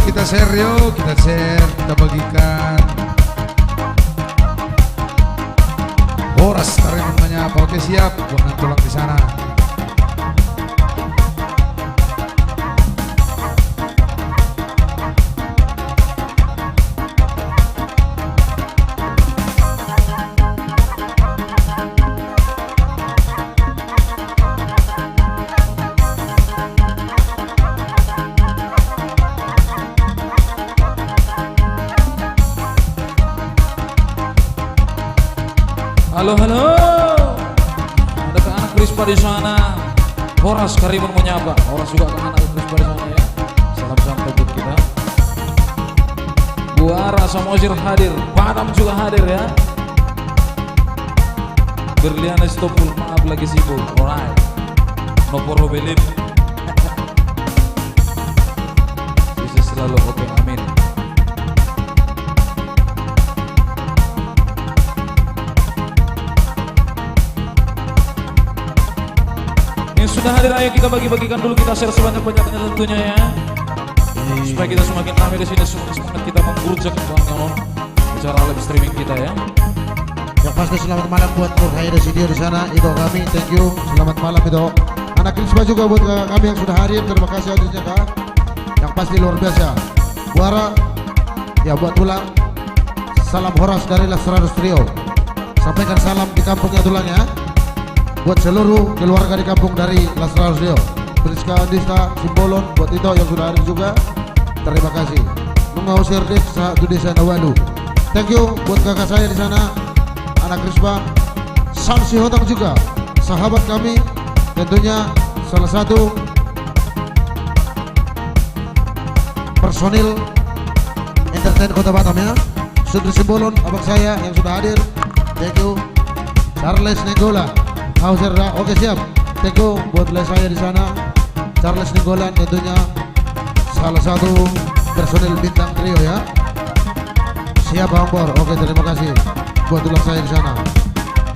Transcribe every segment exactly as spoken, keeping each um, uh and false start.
Kita share yo, kita share, kita bagikan. Horas Karimun Menyapa, oke siap, buat nantulang di sana. Halo, halo. Ada anak Krispa di sana. Horas Karimun Menyapa. Horas juga ke anak Krispa di sana ya. Salam santai buat kita. Buara Samosir hadir, Padam juga hadir ya. Berliana Sitompul, maaf lagi sibuk. Alright. No poro belip. Sukses selalu. Oke, amin. Yang sudah hadir, ayo kita bagi-bagikan dulu, kita share sebanyak-banyaknya tentunya ya. Supaya kita semakin ramai di sini, semakin semangat kita menggerujak, kawan-kawan, acara live streaming kita ya. Yang pasti selamat malam buat Nur Haida Sidio di sana, Ito kami, thank you, selamat malam Ito. Anak Krispa juga buat kami yang sudah hadir, terima kasih hadirnya Kak. Yang pasti luar biasa. Buara, ya buat tulang. Salam horas dari Las Raros Trio. Sampaikan salam di kampungnya tulang ya. Buat seluruh keluarga di kampung dari Las Raros Trio. Priska Dista Simbolon, buat Ito yang sudah hadir juga. Terima kasih. Nunga user desa tu desa na ualu. Thank you buat kakak saya di sana, anak Krispa. Sam Sihotang juga, sahabat kami, tentunya salah satu personil entertain Kota Batam ya. Sundri Simbolon, abang saya yang sudah hadir. Thank you. Charles Nenggolan, Hauser da. Oke, siap. Thank you buat les saya di sana. Charles Nenggolan tentunya salah satu personil bintang trio ya. Siap, Bang Bor. Oke, terima kasih buat tulang saya di sana.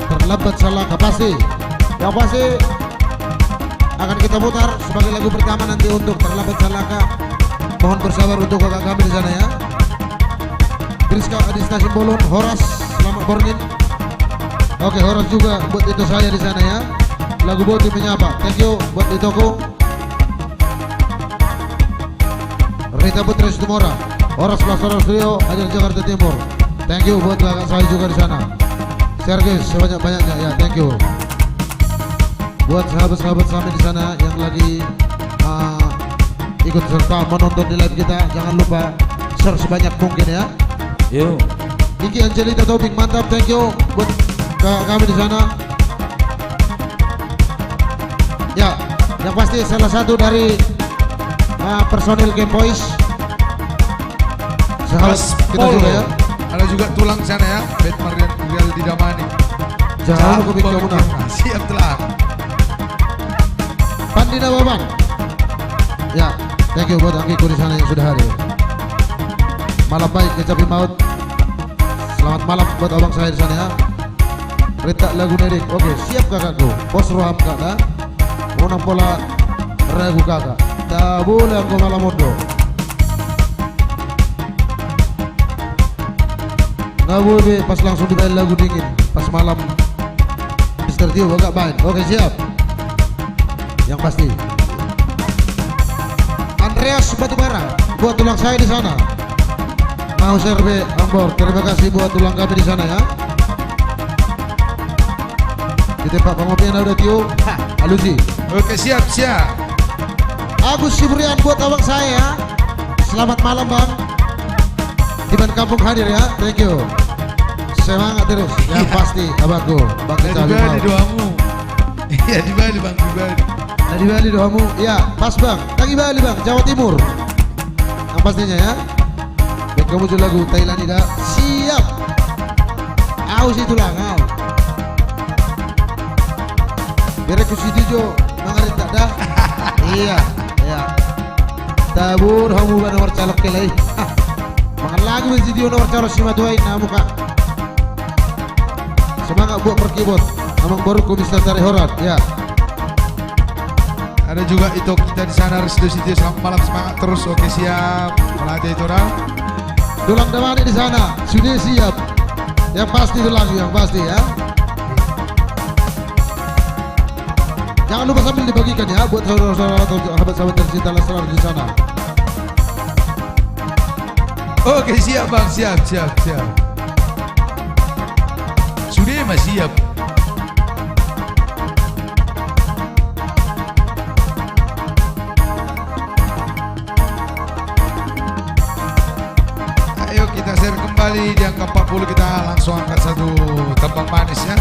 Terlambat salangkah pasti. Yang pasti akan kita putar sebagai lagu pertama nanti untuk Terlambat Salangkah. Mohon bersabar untuk kakak kami di sana ya. Priska Adista Simbolon, horas, selamat borngin. Oke, horas juga buat Ito saya di sana ya. Lagu Boti Menyapa. Thank you buat Itoku. Rita Putri Situmorang, horas Las Raros Trio, hadir Jakarta Timur. Thank you buat kakak saya juga di sana. Share guys, sebanyak-banyaknya ya, thank you. Buat sahabat-sahabat kami di sana yang lagi, ah, ikut serta menonton di live kita, jangan lupa share sebanyak mungkin ya. Yo. Kiki Angelita Tobing, mantap, thank you buat kakak kami di sana. Ya, yang pasti salah satu dari, ah, personil Game Boys. Sahabat kita juga ya. Ada juga tulang sana ya, Band Marian Real di Damani. Jangan lupa. Siap, tulang. Pandi Nababan. Ya, thank you buat anggiku di sana yang sudah hadir. Malam baik, kecapi maut. Selamat malam buat abang saya di sana ya. Rita lagu nerik. Oke, siap kakakku. Pos roham kak da. Unang pola ragu kakak. Tabola anggo malam on do. Nga boi be pas langsung dibaen lagu dingin. Pas malam Mister Tio bagak baen. Oke, siap. Yang pasti. Andreas Batubara, buat tulang saya di sana. Mau serve Ambor, terima kasih buat tulang kami di sana ya. Di tempat pengopian ada Tio. Ha, alusi. Oke, siap, siap. Agus Sibrian buat abang saya ya. Selamat malam, Bang. Di Ban Kampung hadir ya. Thank you. Semangat terus. Yang pasti abangku, Bang Kecapi mau. Iya, di Bali, Bang, di Bali. Nah, di Bali do hamu. Iya, pas, Bang. Lagi Bali, Bang, Jawa Timur. Yang pastinya ya. Baik, kamu juga lagu Thailand ini dah. Siap. Au si tulang, au. Bere ku si Tijo mangarit tak dah. Iya, iya. Tabur hamu ba nomor calok ke lai. Mangan lagu si Tio nomor calok si matuai namu kak. Semangat buat perkibot. Amang boru ku Mister Tari Horat, ya. Ada juga Ito kita di sana, Resto Sitio, selamat malam, semangat terus. Oke, siap. Melatih itu dah. Tulang Damani di sana, sudah siap. Yang pasti tulang, yang pasti ya. Jangan lupa sambil dibagikan ya buat saudara-saudara atau sahabat-sahabat tercinta Leslar di sana. Oke, siap, Bang, siap, siap, siap. Sudah mah siap. Ayo kita share kembali di angka empat puluh, kita langsung angkat satu tembang manis ya.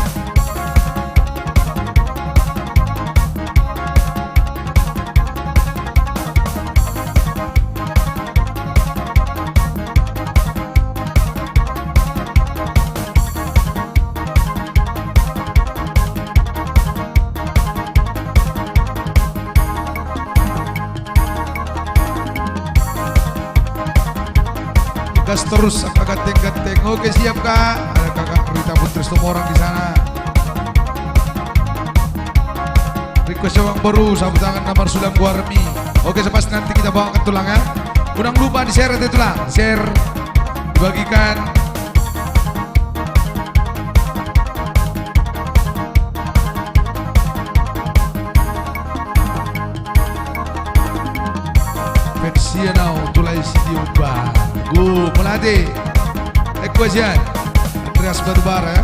Gas terus angka ganteng-ganteng. Oke, siap, Kak. Ada Kakak Rita Putri Situmorang di sana. Request yang baru, sapu tangan na marsulang Guarmi. Oke, sepas nanti kita bawakan tulang ya. Unang lupa di-share ya tulang. Share. Dibagikan. Fans ia nau tulai Sitio ba. Go, melatih. Eko sian. Andreas Batubara ya.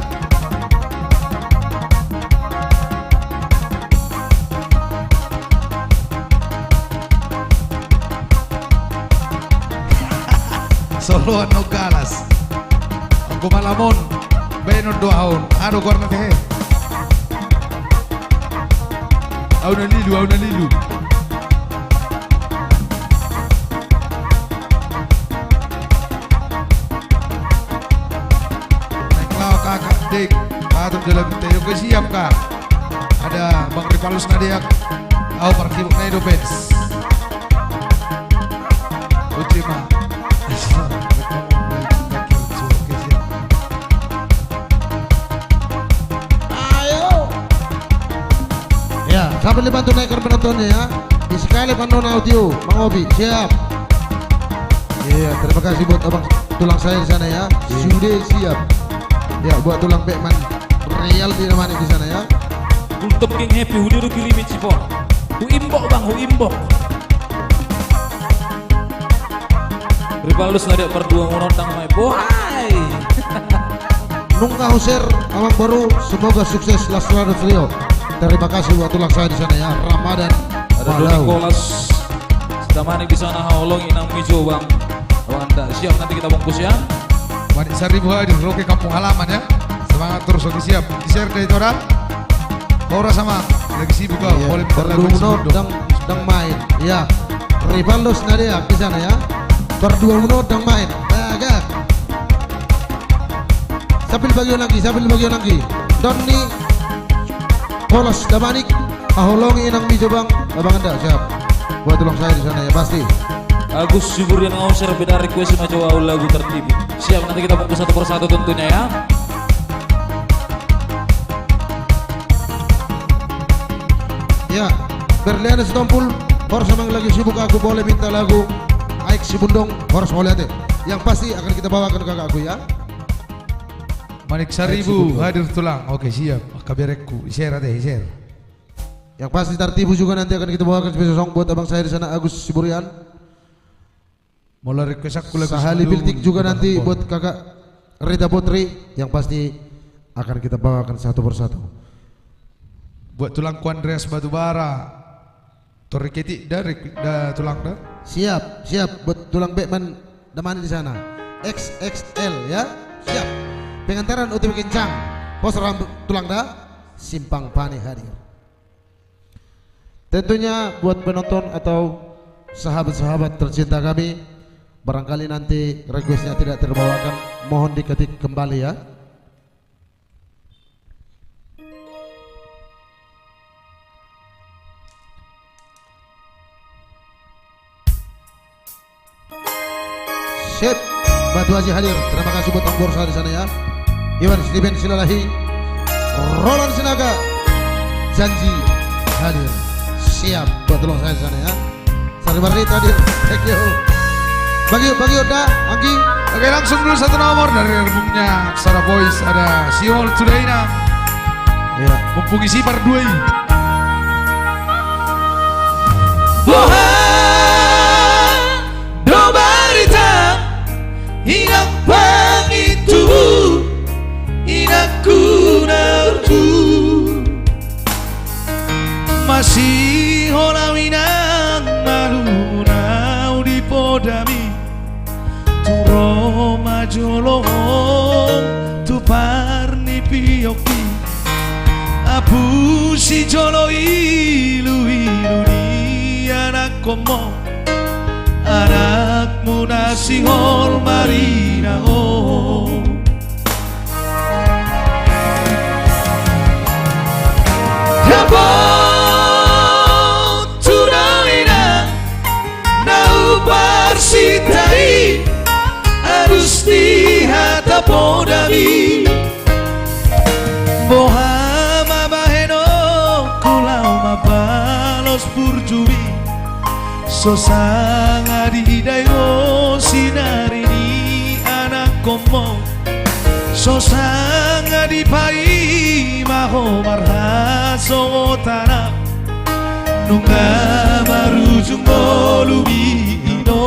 Soloan no galas. Anggo malam on baenon do ahu on. Aha do goarna tehe? Ahu na lilu, ahu na lilu. Naeng laho kakak, dek. Patut jo lagu tehe. Oke, siap, Kak. Ada Bang Rivalus na deak. Ahu partibuk na i do, fans. Ucima. Ayo. Ya, sambil dibantu naikkan penontonnya ya. Di sekali panona audio, Mang Obi, siap. Iya, terima kasih buat abang tulang saya di sana ya. Iya. Sudah siap. Ya, buat tulang Bekman. Real di mana di sana ya. Untuk King Happy, hudiru kiri micipon. Huimbok, Bang, huimbok. Rivalus na deak, pardua muna dang main. Bohai. Nunga hu-share, abang boru, semoga sukses Leslar Trio. Terima kasih buat tulang saya di sana ya, Ramadan. Ada Doni Kolas. Damani di sana, haholongi nang mijo bang. Abang anda siap, nanti kita bungkus ya. Manik Saribu hadir, oke, kampung halaman ya. Semangat terus, oke, siap. Di-share deh, Tora. Horas, Amang, lagi sibuk kau. Iya, boleh, pardua muna dang, dang main. Iya. Rivalus na deak di sana ya. Pardua muna dang main. Bagak. Sambil bagi on lagi, sambil bagi on lagi. Doni Kolas Damani, haholongi nang mijo bang, abang anda, siap. Buat tulang saya di sana ya, pasti. Agus Siburian, ngau share beda request ma jo ahu lagu Tertipu. Siap, nanti kita bungkus satu persatu tentunya ya. Ya, Berliana Sitompul, horas amang, lagi sibuk aku, boleh minta lagu Aek Sibundong, horas mauliate. Yang pasti akan kita bawakan kakakku ya. Manik Saribu hadir tulang, oke siap. Kaberekku, iser ate, iser. Yang pasti Tertipu juga nanti akan kita bawakan special song buat abang saya di sana, Agus Siburian. Molo request aku lagu sahali Simalungun, piltik juga nanti buat kakak Rita Putri, yang pasti akan kita bawakan satu persatu. Buat tulangku Andreas Batubara, Torri Ketik da, da tulang da. Siap, siap. Buat tulang Bekman Damani di sana. X X L ya. Siap. Pengantaran O T W Kencang. Pos ram tulang da. Simpang Pani hadir. Tentunya buat penonton atau sahabat-sahabat tercinta kami, barangkali nanti requestnya tidak terbawakan, mohon diketik kembali ya. Sip, Batu Aji hadir. Terima kasih buat Tambor saya di sana ya. Iwan Steven Silalahi, Roland Sinaga, Janji hadir. Siap buat tolong saya di sana ya. Sari Marni tadi. Thank you. Bagi, bagi Oda, Anggi. Oke, langsung dulu satu nomor dari albumnya Aksara Boys, ada Sihol tu Dainang. Iya. Mumpung isi part dua i. Boha do barita, inang pangintubu, inangku na urdu. Masihol au inang, malum au di podami. Tu ro ma jolo ho tu parnipionki. Apusi jolo iluilu ni anakkonmu, anakmuna Sihol Marina on. Dapot tu daina na huparsinta i, alus ni hata podami. Boha ma bahenonku laho mambalos burjumu i. So sanga didaingon ho sinari ni anakkonmu, so sanga dipaima ho marhasongotan, nunga marujung ngolumi i do.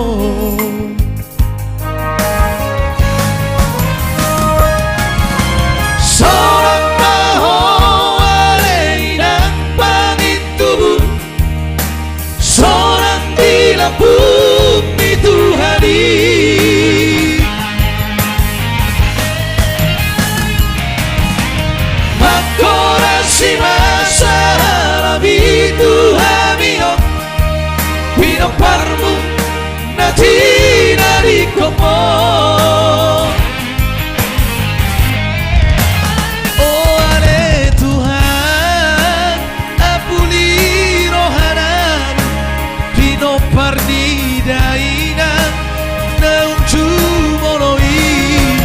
Sonang ma ho ale inang pangintubu, sonang di lambung ni Tuhan i. Mangkorasi ma sahalami tu hami on, pinomparmu na tinadingkonmu. O ale Tuhan, apuli rohanami, pinompar ni dainang naung jumolo i.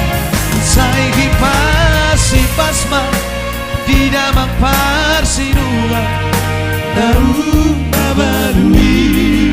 Sai hipashipas ma di damang parsinuan naung mabalu i.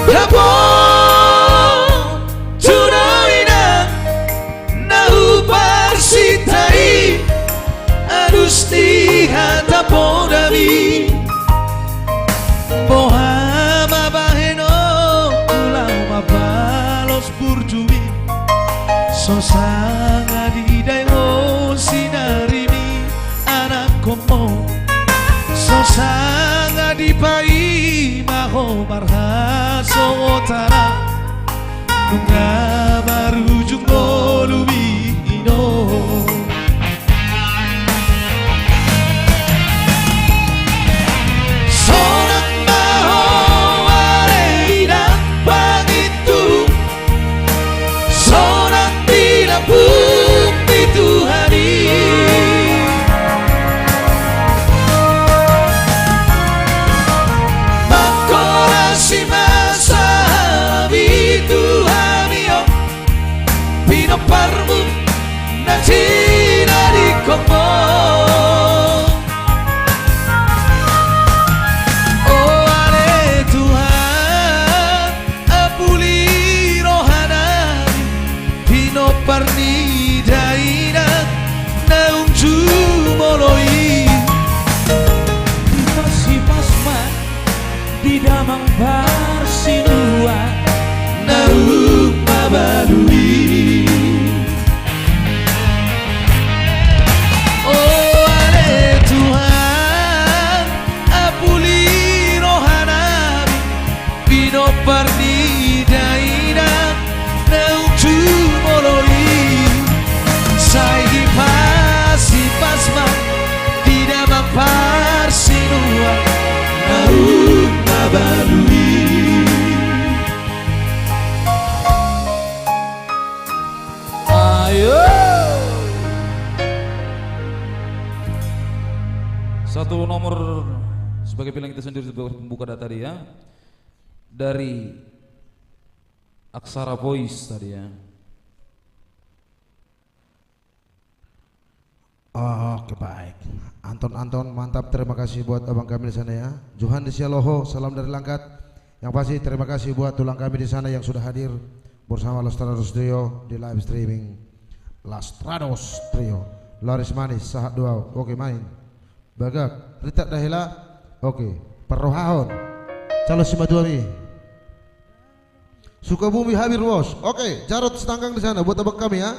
Dapot tu daina na huparsinta i, alus ni hata podami. Boha ma bahenonku laho mambalos burjumu i. So sanga didaingon sinari ni anakkonmu, so sanga dipaima ho marhasongotan, nunga marujung ngolumi i do. Sonang ma ho ale inang pangintubu, sonang di lambung ni Tuhan i. Mangkorasi ma sahalami tu hami on, pinomparmu na tinadingkonmu. O ale Tuhan, apuli rohanami, pinompar ni dainang naung jumolo i. Hipashipas ma di damang parsinuan naung mabalu i. O ale Tuhan, apuli rohanami, pinompar ni dainang naung jumolo i. Sai hipashipas ma di damang Sebagai pilihan kita sendiri buat pembuka acara tadi ya. Dari Aksara Boys tadi ya. Oke, baik. Anton, Anton, mantap. Terima kasih buat abang kami di sana ya. Johan di Sialoho, salam dari Langkat. Yang pasti terima kasih buat tulang kami di sana yang sudah hadir bersama Lastrados Trio di live streaming. Lastrados Trio. Laris manis, sahat dua. Oke, main. Bagak, Rita Dahela. Oke, parrohahon. Calon simatuami. Sukabumi hadir, Bos. Oke, Jarot Sitanggang di sana buat abang kami ya.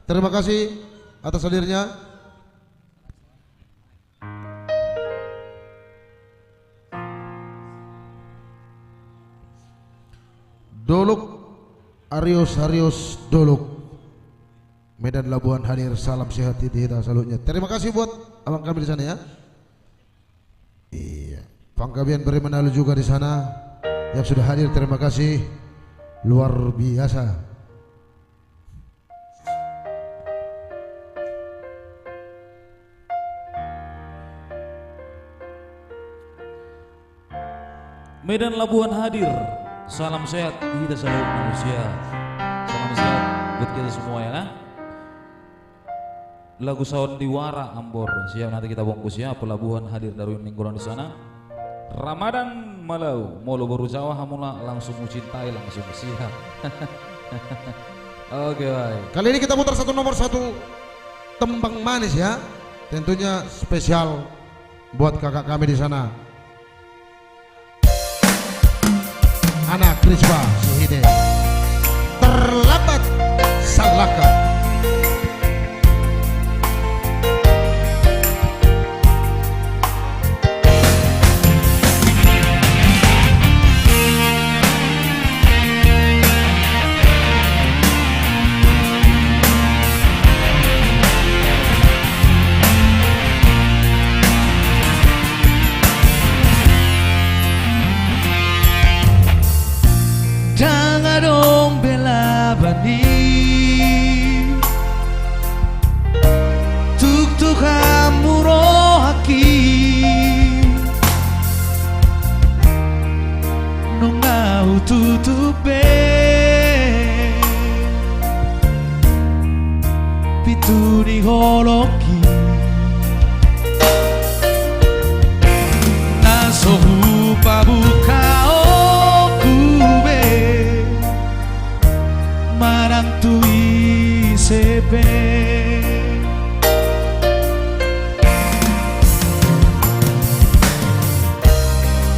Terima kasih atas hadirnya. Dolok, Arius, Arius, Dolok. Medan Labuhan hadir, salam sehat di hita saluhutna. Terima kasih buat abang kami di sana ya. Iya. Panggabean Bere Manalu juga di sana yang sudah hadir, terima kasih. Luar biasa. Medan Labuhan hadir. Salam sehat di hita saluhut manusia. Salam sehat buat kita semua ya kan. Lagu Saonari Wara, Ambor. Siap, nanti kita bungkus ya. Pelabuhan hadir dari Nainggolan di sana. Ramadan Malau, molo boru Jawa hamu langsung mencintai langsung, siap. Oke, baik. Kali ini kita putar satu nomor satu tembang manis ya. Tentunya spesial buat kakak kami di sana. Anak Krispa Sihite. Terlambat salangkah. Ndang adong be laban i, tuktuk hamu rohangki. Nunga hututup be pintu ni holongki. Na so hupabuka oku be manang tu ise pe.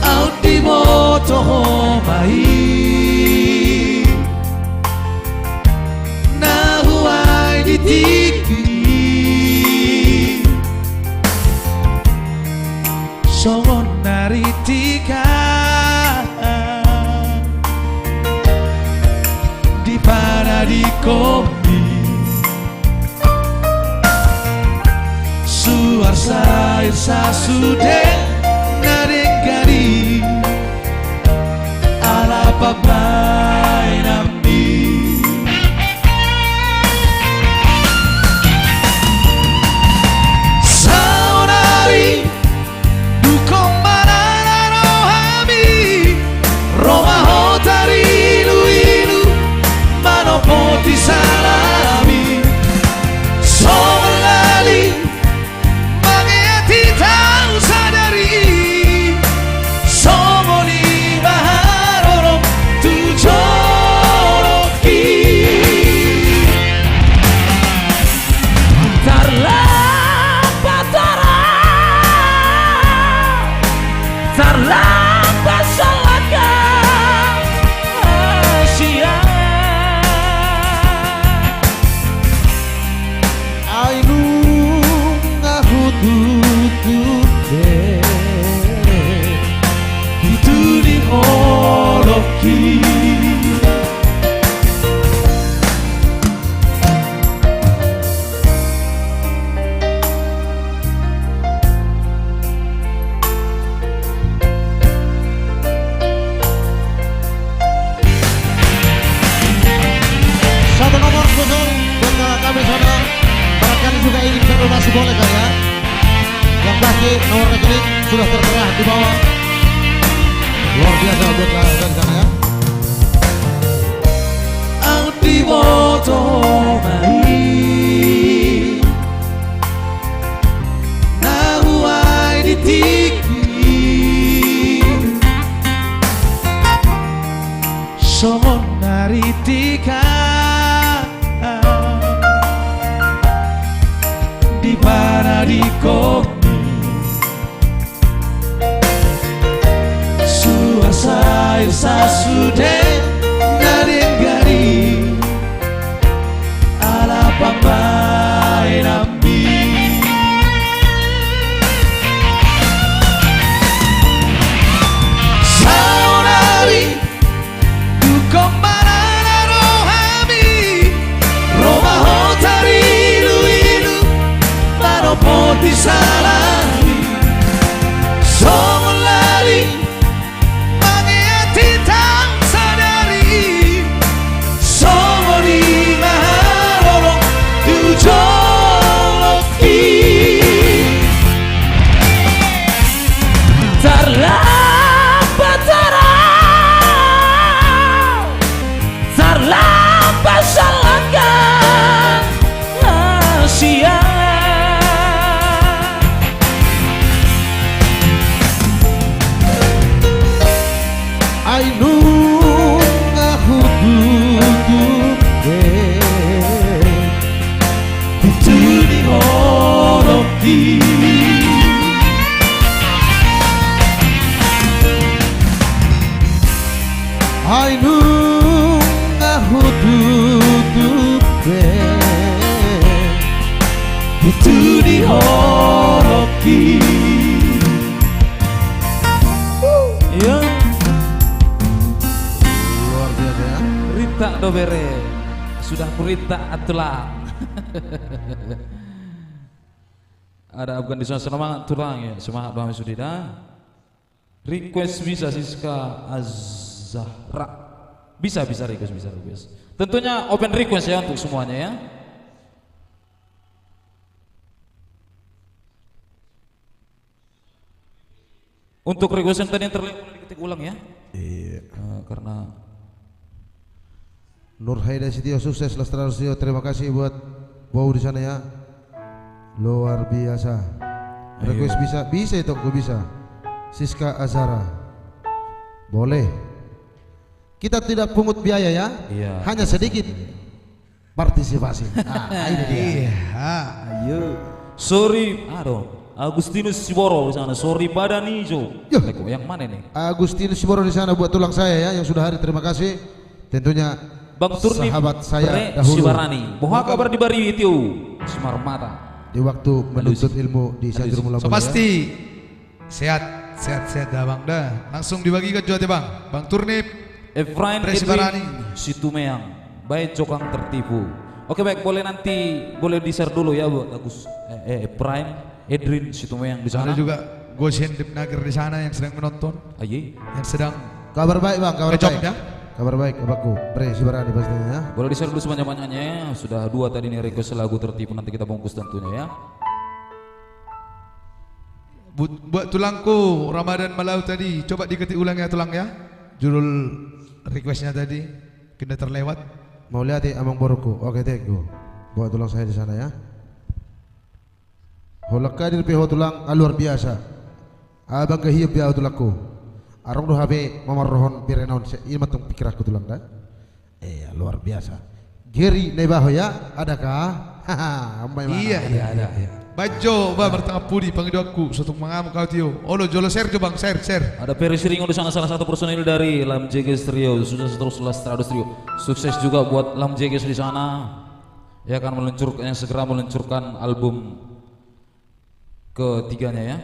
Aut diboto ho ma i na huae di tingki i. Songon na rintik an di panadikonmi. Suar sair sasude na denggan i ala pambahenanmi. Saonari Dungkon mananano hami, ro ma ho tariluilu, manopoti salami. Songon lali mangeati tau sadari, songon i ma haroro tu jolongki. Tarlambat tarlambat salangkah sian. Ai nunga hututup be pintu ni holongki. Satu nomor khusus buat kakak kami sana. Barangkali juga ingin berdonasi, boleh kali ya. Yang pasti nomor rekening sudah tertera Di bawah. Luar biasa buat Kak Hasan di sana ya. Au diboto ma i na huae di tingki, songon na rintik di panadingkon i. Suang sair sasude na denggan i, ala pambahenanmi. Saonari tung hombar na ro hami, ro ma ho tariluilu, manopoti salami. Songon lali mangea tintang sadari, songon i ma haholong tu jolongki. Tarlambat tarang, tarlambat salangkah, na sian. Ai nunga hututup be pintu ni holongki. Ai nunga hututup be pintu ni holongki. Iya. Luar biasa ya. Rintak do bere. Sudah kurintak tulang. Ada Afgan di sana, semangat tulang ya. Semangat bang sudah dah. Request bisa Siska Azahra. Bisa, bisa request, bisa request. Tentunya open request ya untuk semuanya ya. Untuk request yang tadi yang terlewat boleh diketik ulang ya. Iya. Eh, karena Nur Haida Sitio, sukses Las Trans Trio. Terima kasih buat Bow di sana ya. Luar biasa. Ayo. Request bisa, bisa itu, gua bisa. Siska Azahra. Boleh. Kita tidak pungut biaya ya. Iya. Hanya sedikit partisipasi. Nah, ini dia. Iya. Ayo. Sorry, aduh. Agustinus Siboro di sana. Sorry badan ijo. Yo. Leko, yang mana ini? Agustinus Siboro di sana buat tulang saya ya yang sudah hadir. Terima kasih. Tentunya Bang Turnip, sahabat saya Bre dahulu. Sibarani. Boha kabar di Bari, Tio? Simarmata. Di waktu menuntut ilmu di Sanjur Mula Mulia. So pasti sehat, sehat, sehat dah Bang dah. Langsung dibagikan juga deh Bang. Bang Turnip, Efrain, Bre Edwin Sibarani. Situmeang. Baik, Jokang tertipu. Oke baik, boleh nanti, boleh di-share dulu ya buat Agus, eh, eh, Efrain. Edrin Situmeang di sana. Ada juga Gosen Depnagir di sana yang sedang menonton. Aye. Yang sedang Kabar baik, Bang, kabar baik. Kabar baik, abangku. Bre Sibarani pastinya ya. Boleh di-share dulu sebanyak-banyaknya ya. Sudah dua tadi nih request lagu Tertipu, nanti kita bungkus tentunya ya. Buat, buat tulangku Ramadan Malau tadi, coba diketik ulang ya tulang ya. Judul requestnya tadi, kena terlewat. Mauliate amang boruku. Oke, thank you. Buat tulang saya di sana ya. Holan hadir pe ho tulang, ah, luar biasa. Ah, bangga hian be ahu tulangku. Adong do hape mamarrohon berena on, se i ma tong pikiranku tulang da. Eh, luar biasa. Geri na iba ho ya, adakah? Haha, ambai mana? Iya, iya, ada, iya. Bajo, ba, martangap pudi, pangidoanku, sotung mangamuk ahu Tio. Olo, jolo share jo Bang, share, share. Ada Peri Siringo di sana, salah satu personil dari Lam Jeges Trio, sukses terus Lastrados Trio. Sukses juga buat Lam Jeges di sana. Ya, akan meluncur-, yang segera meluncurkan album ketiganya ya.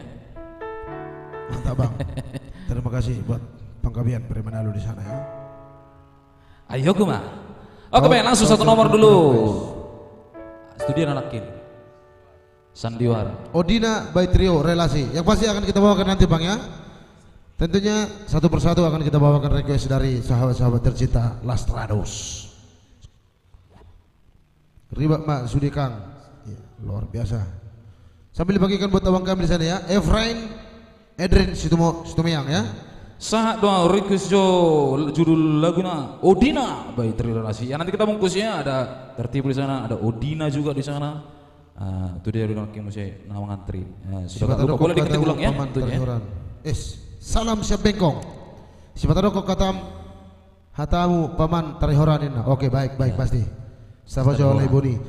Mantap, Bang. Terima kasih buat Panggabean Peri Manalu di sana ya. Ayo, Kuma. Oke, Bang, langsung satu nomor dulu. Studio anak ini. Sandiwara. Odina by Trio, Relasi. Yang pasti akan kita bawakan nanti, Bang, ya. Tentunya satu persatu akan kita bawakan request dari sahabat-sahabat tercinta Lastrados. Ribak ma sude kang. Ya, luar biasa. Sambil dibagikan buat abang kami di sana ya. Efrain Edrin Situmo-, Situmeang, ya. Sahat do request jo judul laguna Odina by Trio Donasi. Ya, nanti kita bungkus ya, ada Tertipu di sana, ada Odina juga di sana. Ah, itu dia udah makin musik nama ngantri. Ah, sudah. Sipata dokon, boleh dikit hatamu ulang ya, paman tentunya. Tarihoran. Es, salam siap bengkong. Sipata dokon hatamu, hatamu paman Tarihoran ninna. Oke, baik, baik, ya. Pasti. Siapa jual Tarihoran. Boni.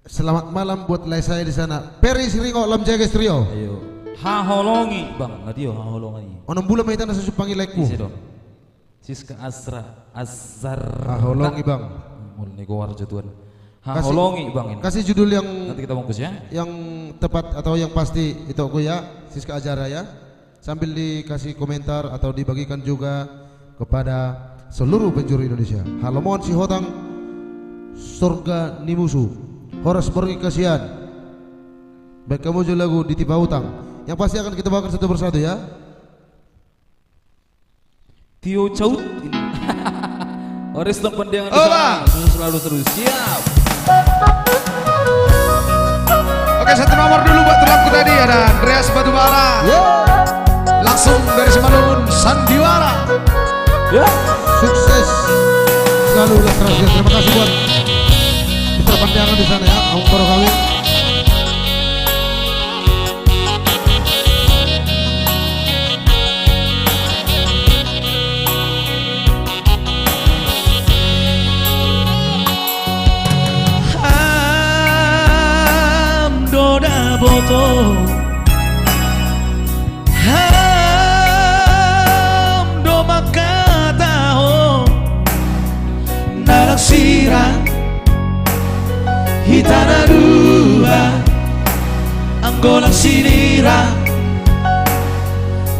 Selamat malam buat lae saya di sana. Peri Siringo, Lam Jages Trio. Ayo. Haholongi, Bang. Nah, dia haholongi. Onom bulan ma hita na so sumpangi laengku. Ise do on? Siska Azra, Azar. Haholongi, Bang. Mul ni goar jo tuan. Kasih, haholongi, Bang, ini. Kasih judul yang, nanti kita bungkus ya, yang tepat atau yang pasti itu, ya, Siska Azara, ya. Sambil dikasih komentar atau dibagikan juga kepada seluruh penjuru Indonesia. Halomoan Sihotang, Sorga ni Musu, Horas Borngin Kasian. Baik, kamu juga lagu Ditipa Utang. Yang pasti akan kita bawakan satu persatu, ya. Tio Caut. Oke, Rizton Pandiangan di sana. Oba. Selalu seru. Siap. Oke, satu nomor dulu buat tulangku tadi, ada Andreas Batubara. Yo. Langsung dari Simalungun, Sandiwara. Ya. Sukses selalu, Las Rasias. Terima kasih buat Mister Pandiangan di sana, ya. Om Koro Kawin. Hamu do dapoton, hamu do manghatahon, na lang sirang hita na dua, anggo lang sinirang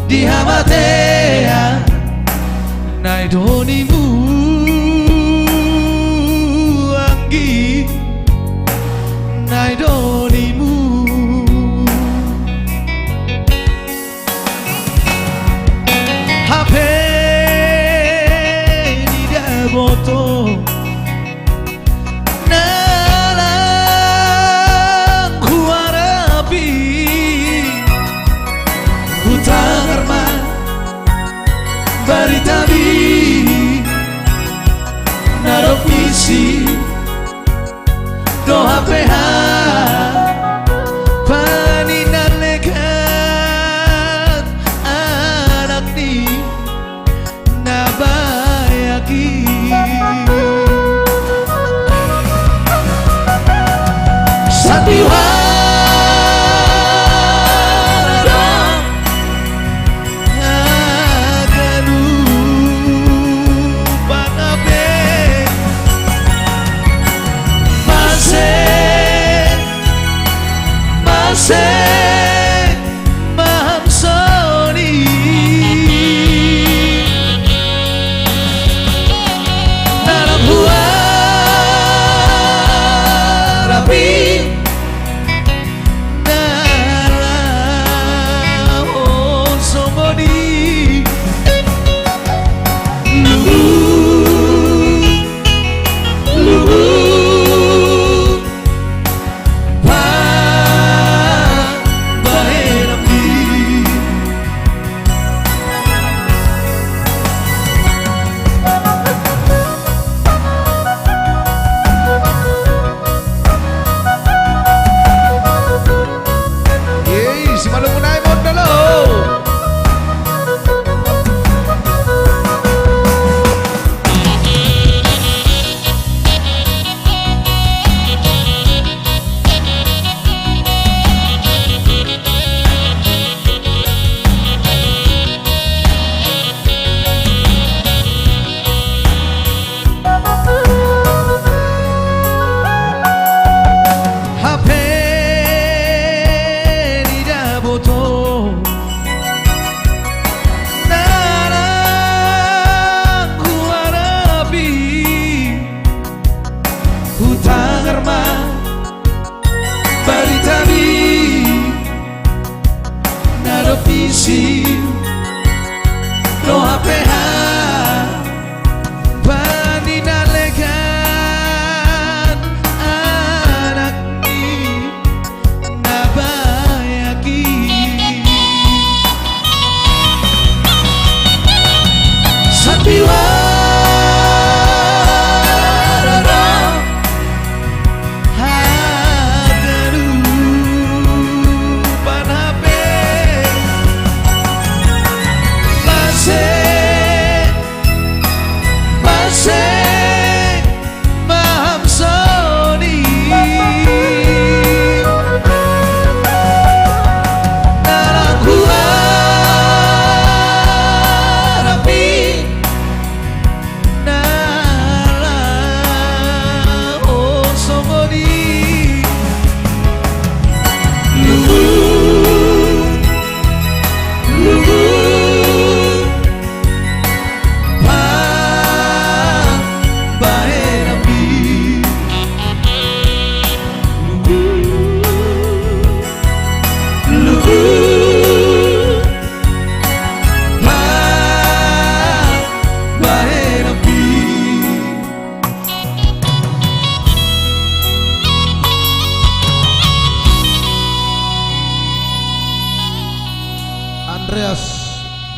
di hamatean. Na i do nimu anggi, na i do nimu. Hape ni dapoton na lang huarapi, hutangar ma baritabi, na dob misi do hape hami panindangan anak ni na bayak i. Sandiwara do haganupan hape. Mase, mase ma hamu soni, na lang huarapi.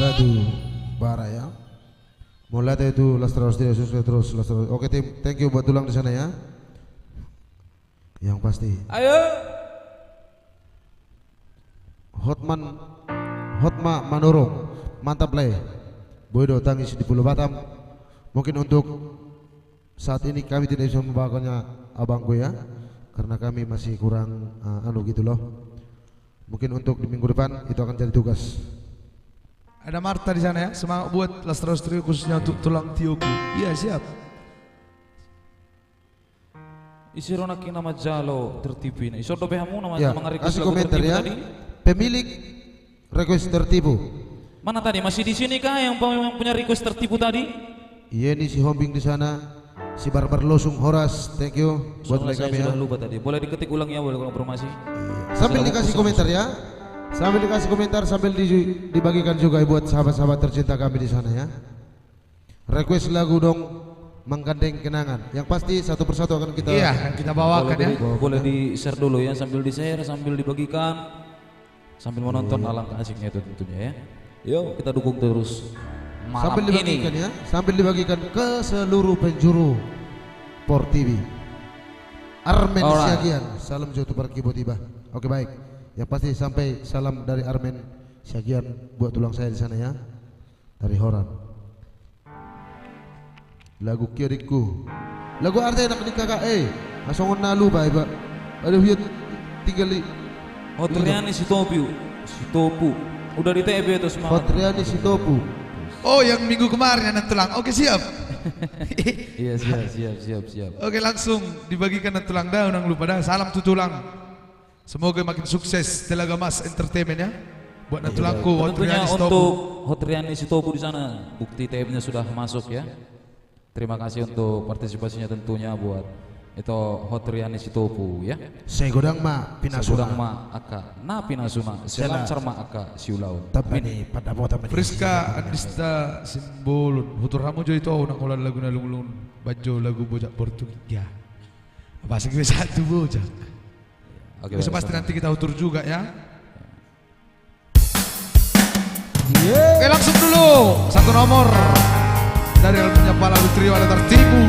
Batu Bara ya. Mauliate tu Las Terus, terus, terus, Las Terus. Oke, tim, thank you buat tulang di sana ya. Yang pasti. Ayo. Hotman, Hotma Manurung. Mantap, Le. Boi do tangis di Pulo Batam. Mungkin untuk saat ini kami tidak bisa membawakannya, abangku ya. Karena kami masih kurang, eh, anu gitu loh. Mungkin untuk di minggu depan itu akan jadi tugas. Ada Marta di sana ya. Semangat buat Las Terus Trio, khususnya untuk tulang tioku. Iya, siap. Ise do nangkin na manjalo tertipu i? Ise do pe hamu na manjalo, ya, mangarequest lagu tertipu tadi? Pemilik request tertipu. Mana tadi? Masih di sini kah yang, yang punya request tertipu tadi? Yeni Sihombing di sana. Si Barbar Losung, horas, thank you buat, soalnya saya sudah lupa tadi. Boleh diketik ulang ya, boleh ulang informasi. Iya. Sambil dikasih komentar ya. Sambil dikasih komentar, sambil di-, dibagikan juga buat sahabat-sahabat tercinta kami di sana ya. Request lagu dong, Menggandeng Kenangan. Yang pasti satu persatu akan kita, iya, akan kita bawakan ya. Boleh di, boleh di-share dulu ya, sambil di-share, sambil dibagikan. Sambil menonton, alangkah asiknya itu tentunya ya. Yuk, kita dukung terus malam ini. Sambil dibagikan ya, sambil dibagikan ke seluruh penjuru Portibi. Armen Siagian, salam jo tu parkibo tiba. Oke, baik. Yang pasti sampai salam dari Armen Siagian buat tulang saya di sana ya. Dari Horan. Lagu kia dingku. Lagu arta enak ni kakak, eh. Asongon na lupa, Iba. Aduh, iya, tinggal di Hotriani Sitopu. Sitopu. Udah di T B itu semangat. Hotriani Sitopu. Oh, yang minggu kemarin ya, Nantulang. Oke, siap. Iya, siap, siap, siap, siap. Oke, langsung dibagikan Nantulang dah, unang lupa dah. Salam tu tulang. Semoga makin sukses Telaga Mas Entertainment ya. Buat Nantulangku, tentunya Hotriani Sitopu. Untuk Hotriani Sitopu di sana, bukti T M-nya sudah masuk ya. Terima kasih untuk partisipasinya tentunya buat itu Hotriani Sitopu ya. Sai godang ma pinasuna. Sai godang ma angka na pinasuna, sai lancar ma angka siulaon. Amin. Friska Andista Simbolon, hutur hamu jo ito, unang holan lagu na lunglungun, baen jo lagu Bojak Portugis ya. Apa sih gue satu Bojak? Oke, baik, pasti nanti kita hutur juga ya. Oke, langsung dulu satu nomor dari albumnya Pala Trio, ada Tertipu.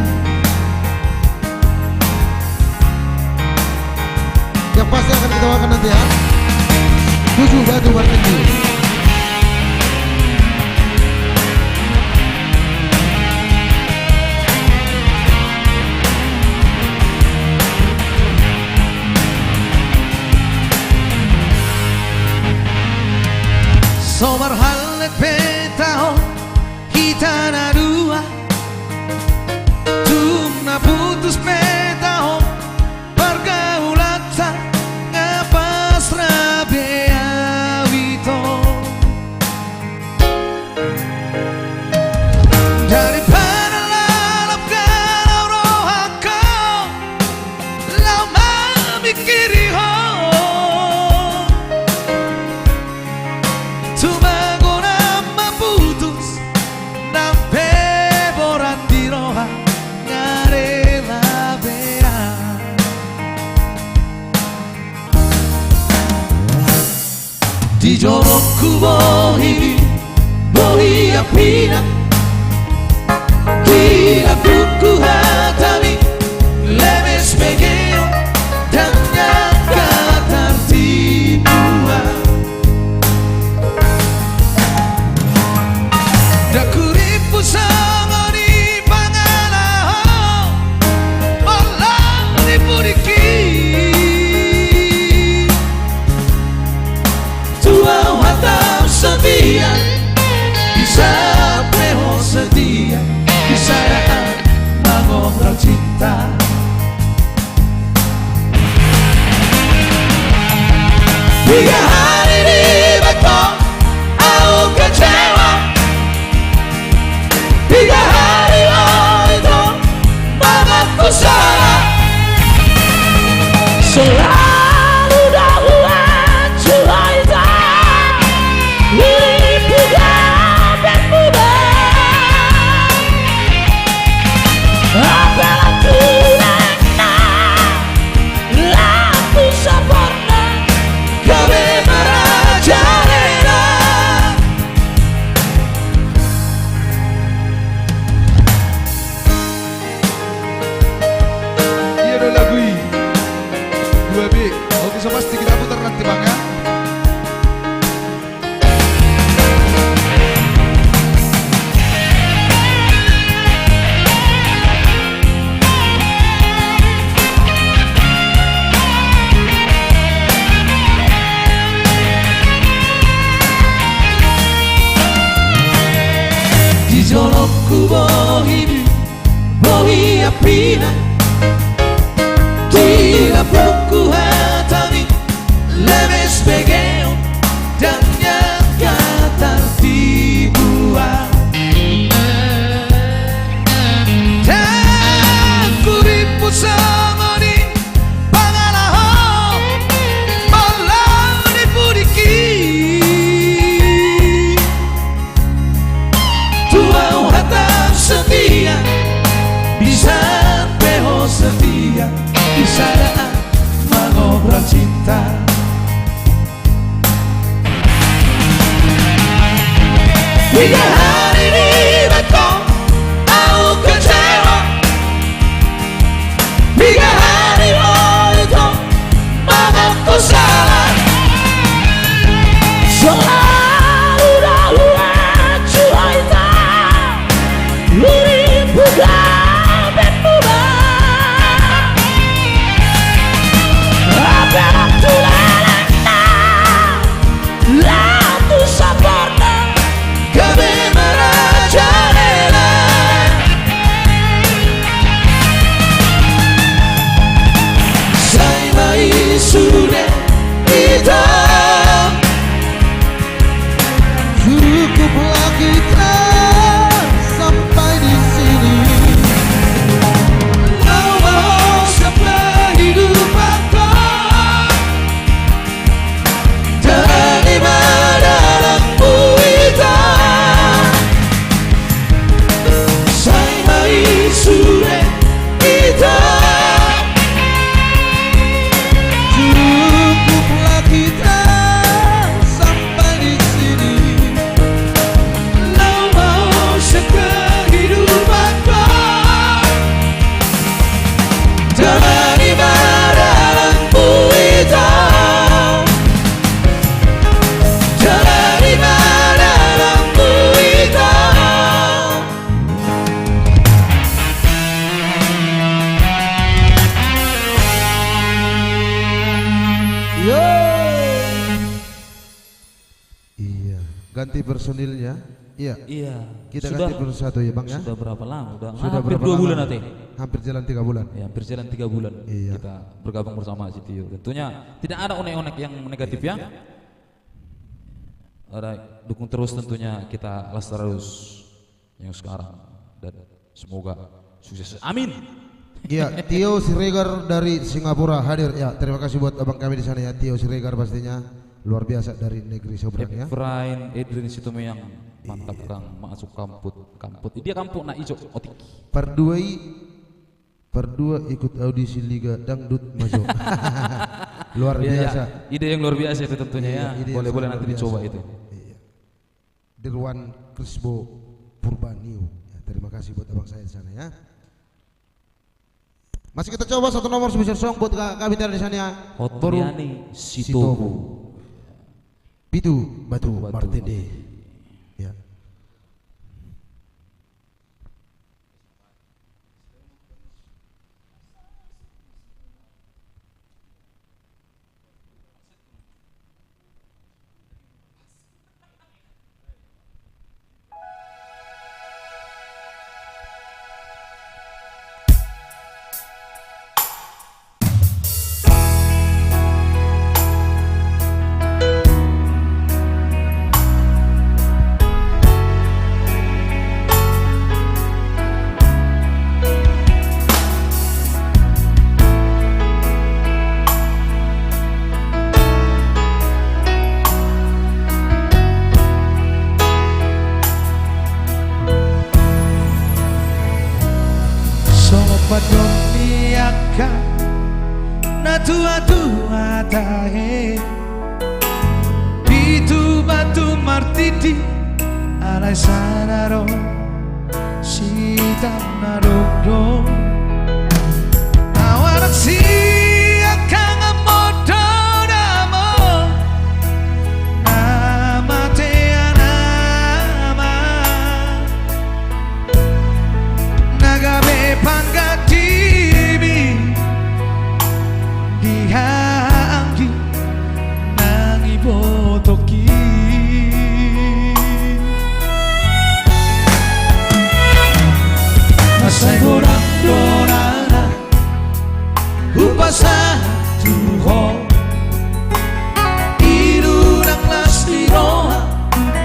Yang pasti akan kita bawakan nanti ya. Tujuh Batu Martindi. So marhallet pe taon hita na dua, tung na putus pe taon pergaulanta, nga pasrah be au ito. Daripada lalap galau rohangku, laho mamingkiri ho. Tung magodang ma putus, nang pe borat di roha, nga rela be au. Di jorongku bohi, bohi ampina. Di lambungku hatami, lemes bege on, dang angka tartipu au. Dang huripu songon i pangalaho, olo ni pudingki. Tu au hatahon satia, di saat pe ho sadia, di saat mangobrol cinta. Piga hali dibaen ho au kecewa, piga hali ho ito mangaku salah. Selalu do huacu ho ito, di piga pe muda. Apalagi Jolongku bohimi, bohi ampina. Di lambungku hatami, lemes begeon, dang nian hata dibuat. Dang hurippu songon i, pangalaho, molo di pudingki. Tu au hatahon setia, bisa pe ho setia, bisa da mangobras cinta. Piga hali dibahen ho au kecewa, piga hali ho dibahen ho mangaku salah. Selalu do huacu hita, lurippu gabe muba. Ape lam tu lelengna, lam tu saporna, gabe marajalela. Sai ma i sude ito. Cukuplah kita sampai di sini. Laho ma ho sian kehidupanku. Jalani ma dalanmu ito. Sai ma i sude ito. Cukuplah kita sampai di sini. Laho ma ho sian kehidupanku. Jalani ma dalanmu ito. Jalani ma dalanmu ito. Yo. Iya, ganti personilnya. Iya. Iya. Kita ganti personil satu ya, Bang, ya. Sudah berapa lama? Sudah hampir dua bulan nanti. Hampir jalan tiga bulan. Ya, hampir jalan tiga bulan. Iya. Kita bergabung bersama si Tio. Tentunya tidak ada onek-onek yang negatif, ya. Ada dukung terus tentunya kita Las terus. Yang sekarang, dan semoga sukses. Amin. Iya, Tio Siregar dari Singapura hadir. Ya, terima kasih buat abang kami di sana ya, Tio Siregar pastinya. Luar biasa dari negeri seberang ya. Efrain Edrin Situmeang, mantap Kang, masuk kamput, kamput. Dia kamput na ijo otik. Part dua i, part dua ikut audisi Liga Dangdut Majo. Luar biasa. Iya, iya. Ide yang luar biasa itu tentunya ya. Iya, ide yang sangat luar biasa. Boleh, boleh nanti dicoba itu. Iya. Dirwan Krisbo Purbanio. Ya, terima kasih buat abang saya di sana ya. Masih kita coba satu nomor special song buat ka-, kami di sana ya. Boru Sitobu. Sitobu. Pitu Batu Martende. Ya. Songon pandok ni angka na tua-tua tahe, pitu batu martindi, alai sada do sitang na dongdong. Awanan sian angka nga modom damo, na mate anama, na gabe panggantiMi di haha anggi nang ibotongki. Sai godang do na hupasahat tu ho, i do nang las ni roha,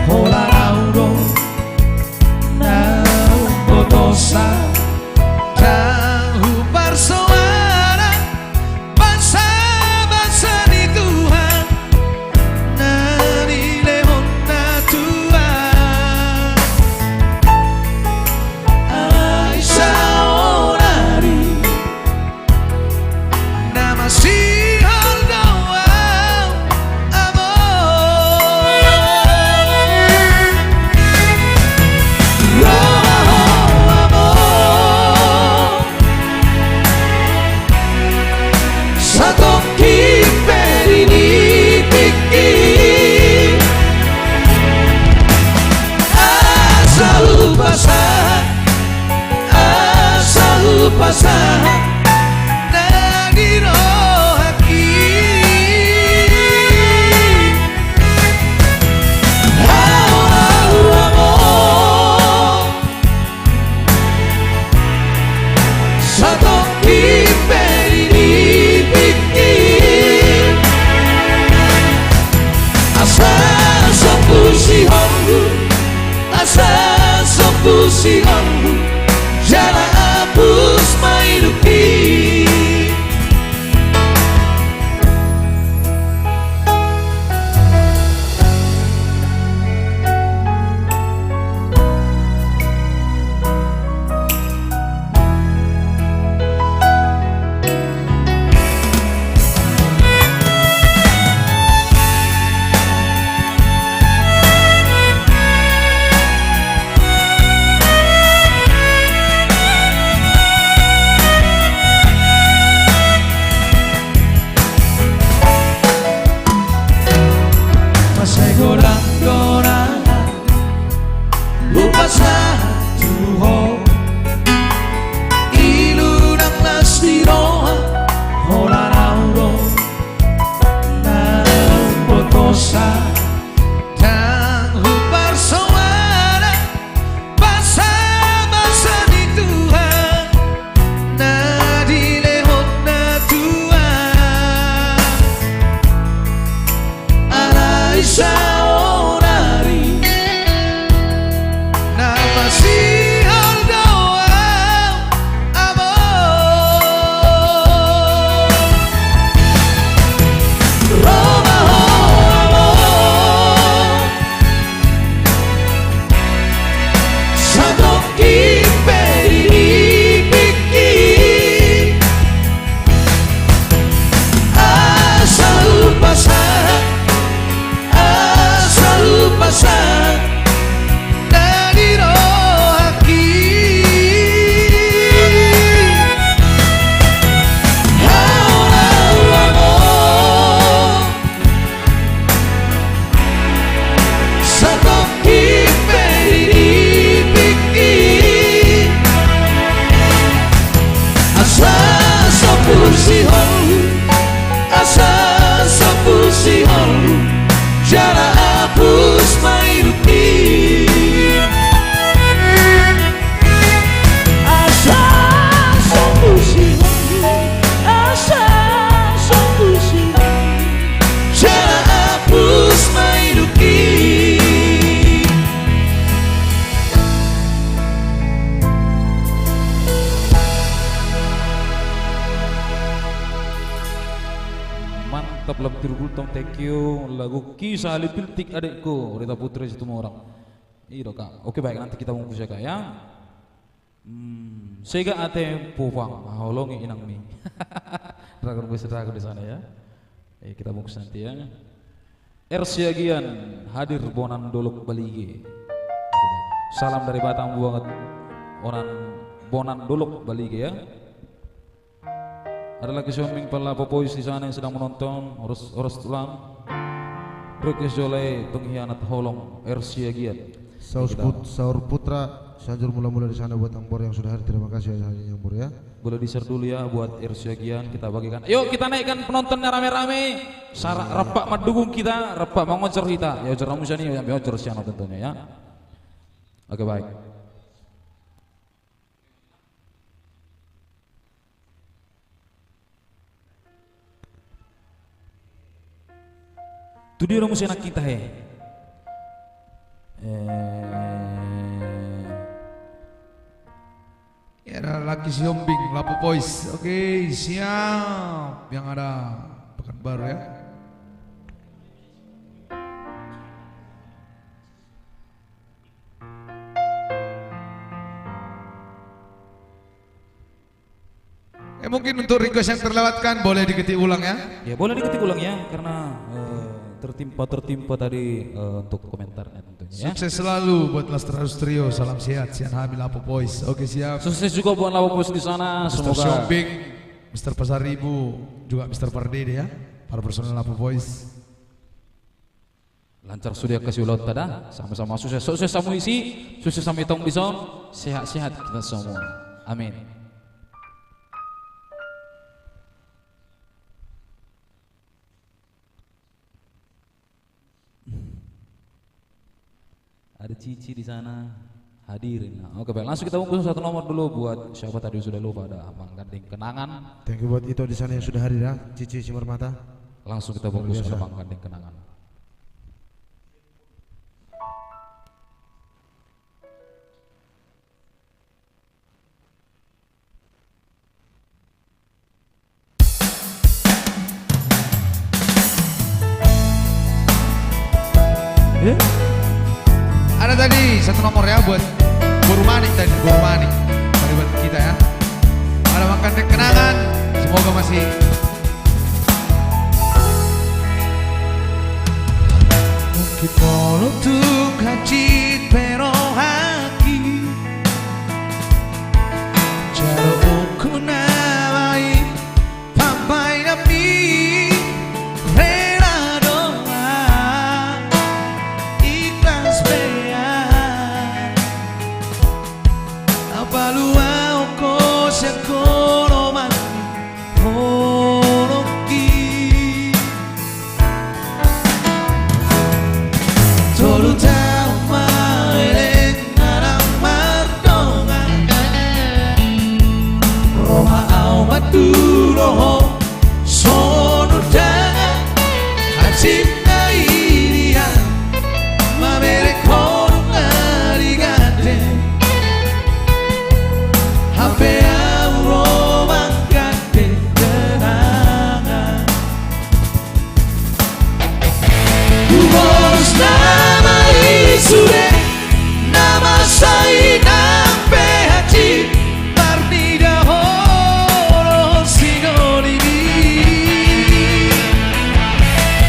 holan ahu do na umbotosa, ndang huparsoara basa-basa ni Tuhan na nilehonNa tu ahu. Alai saonari na masihol do ahu, amang. Roha ho, amang. Satongkin pe di ni tingki, asa hupasahat, asa hupasahat na di rohangki. Ahu, ahu, amang. Satongkin pe di ni tingki, asa sombu sihol, asa sombu sihol, jala apus ma idupki. Sai godang do na hupasahat tu ho, i do nang las ni roha, holan ahu do na umbotosa, ndang huparsoara basa-basa ni Tuhan na nilehonNa tu ahu. Alai saonari na masihol do ahu, amang. Roha ho, amang. Satongkin pe di ni tingki, asa hupasahat, asa hupasahat na di rohangki. Ahu, ahu, amang. Satongkin pe di ni tingki, asa sombu sihol, asa sombu sihol, jala apus ma idupki. Asa sombu sihol, asa sombu sihol, jala apus ma idupki. Mantap, Lam Tiru Gultom, thank you. Lagu Kisah Halipiltik, adekku Rita Putri Situmorang. I do, Kak. Oke, baik, nanti kita bungkus ya, Kak, ya. Hmm, sega ate pupang, ah, holongi inangmi. Dragon Boys, Dragon di sana ya. Eh, kita bungkus nanti ya. R Siagian hadir, Bonan Dolok Balige. Salam dari Batam buat Onan, Bonan Dolok Balige ya. Ada lagi Siombing Pala Popois di sana yang sedang menonton, horas, horas tulang. Request jolai pengkhianat holong, R Siagian. Saur Put-, Saur Putra, Sianjur Mula-mula di sana buat Angbor yang sudah hadir, terima kasih ya, Angbor ya. Boleh di-share dulu ya buat R Siagian, kita bagikan. Yuk, kita naikkan penontonnya rame-rame. Sara-, rap mendukung kita, rap mengocor kita. Ya, ojor amusa nih, yang ojor siano tentunya ya. Oke, baik. Tu dia do muse nangkin tahe? Eh. Ia, ada Lucky Sihombing, Lapo Boys. Oke, siap. Yang ada Pekanbaru, ya. Eh, mungkin untuk request yang terlewatkan boleh diketik ulang, ya. Ya, boleh diketik ulang, ya, karena, eh, tertimpa, tertimpa tadi, eh, untuk komentarnya tentunya, ya. Sukses selalu buat Las Terus Trio, salam sehat, sian hami Lapo Boys. Oke, siap. Sukses juga buat Lapo Boys di sana, Mister semoga Sihombing, Mister Pasaribu, juga Mister Pardede, ya, para personel Lapo Boys. Lancar sude angka siulaonta da, sama-sama sukses, sukses hamu isi, sukses hamu itong dison, sehat-sehat kita semua. Amin. Ada Cici di sana. Hadirin. Nah, oke, baik. Langsung kita bungkus satu nomor dulu buat siapa tadi sudah lupa, ada Menggandeng Kenangan. Thank you buat Ito di sana yang sudah hadir ya, Cici Simarmata. Langsung kita bungkus, luar biasa, ada Menggandeng Kenangan. Eh? Ada tadi satu nomor ya buat Boru Manik tadi, Boru Manik. Dari buat kita ya. Ada Menggandeng Kenangan. Semoga masih. Mungkin molo tung hansit pe rohangki, jalo ungkun na baen pambaenanmi, rela do ahu, ikhlas be ahu, na paluahon ho sian holong ni holongki. Tolu taon ma leleng ahu mardongan, ro ma ahu mandulohon songon undangan, hansit na i di ahu mamereng holong na di gandeng. Hape ahu ro manggandeng kenangan. Hubolus nama i sude, na masa i nang pe hansit marnida holong sinolimi.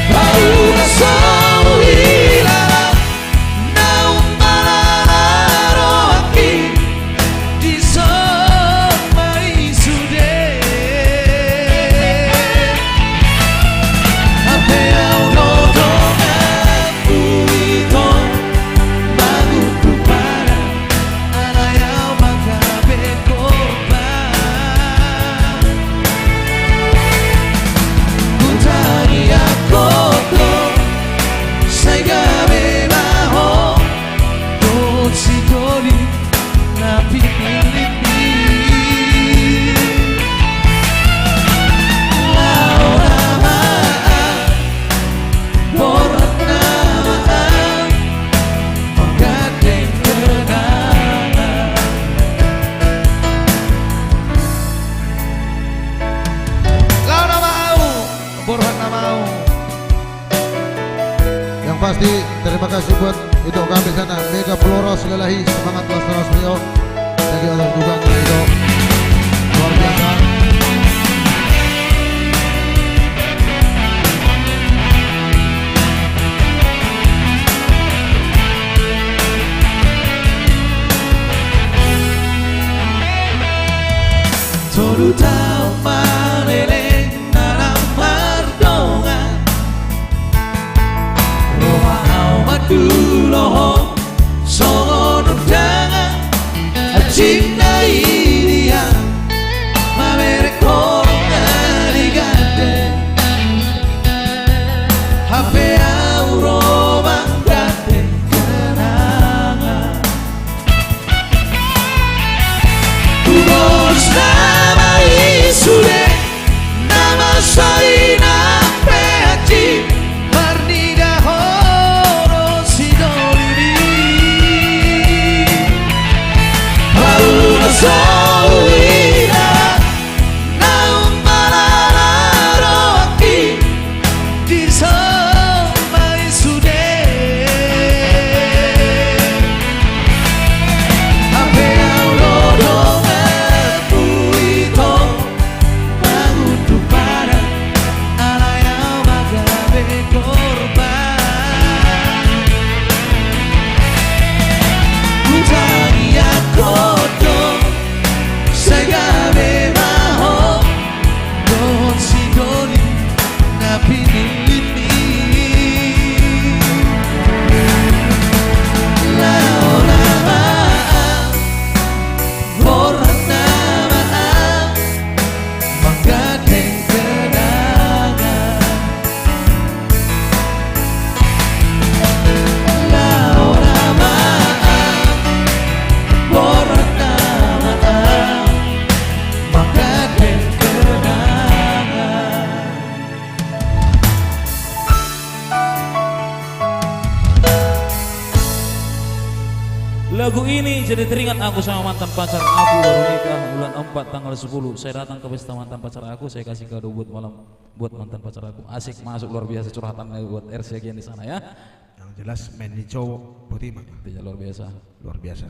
Paura so huhilala, naung marnida rohangki, dison ma i sude. Hape ahu dohot donganmu i tong, mangumpu padan, alai ahu manghape korban. Hutangianghon do sai gabe ma ho dohot sitoli na pinillitmi. Laho nama ahu, borhat nama ahu, manggandeng kenangan. Laho nama ahu, borhat nama ahu. Yang pasti, terima kasih buat Ito kami sana, Mega Flora Silalahi, semangat Las Terus Trio. Thank you atas dukungan Ito. Luar biasa. Tolu taon ma leleng ahu mardongan, ro ma ahu mandulohon songon undangan, hansit na i di ahu mamereng holong na di gandeng. Hape ahu ro manggandeng kenangan. Hubolus nama i sude, na masa i nang pe hansit, marnida Ini jadi teringat aku sama mantan pacar aku, baru nikah bulan empat tanggal sepuluh. Saya datang ke pesta mantan pacar aku, saya kasih kado buat malam, buat mantan pacar aku. Asik, masuk luar biasa curhatannya buat R C Agian di sana ya. Yang jelas main ni cowok, buat ima. Tidak luar biasa. Luar biasa.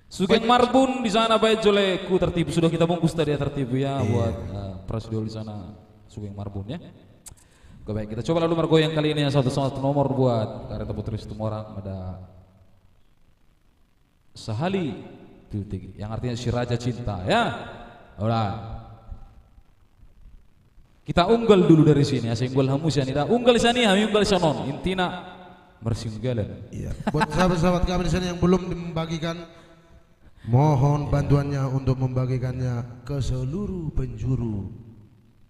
Sugeng Marbun di sana, baik, jole ku tertipu. Sudah kita bungkus tadi ya, tertipu ya, iya, buat, eh, Prasidul di sana, Sugeng Marbun ya. Oke, baik, kita coba lalu margoyang kali ini ya, satu satu nomor buat Kareta Putri Situmorang, ada Sahali Piltik, yang artinya Si Raja Cinta ya. Ora. Kita unggal dulu dari sini, asa unggal hamu sian i da, unggal sian i, hami unggal sian on. Intina marsiunggalan. Iya. Buat sahabat-sahabat kami di sana yang belum membagikan, mohon bantuannya untuk membagikannya ke seluruh penjuru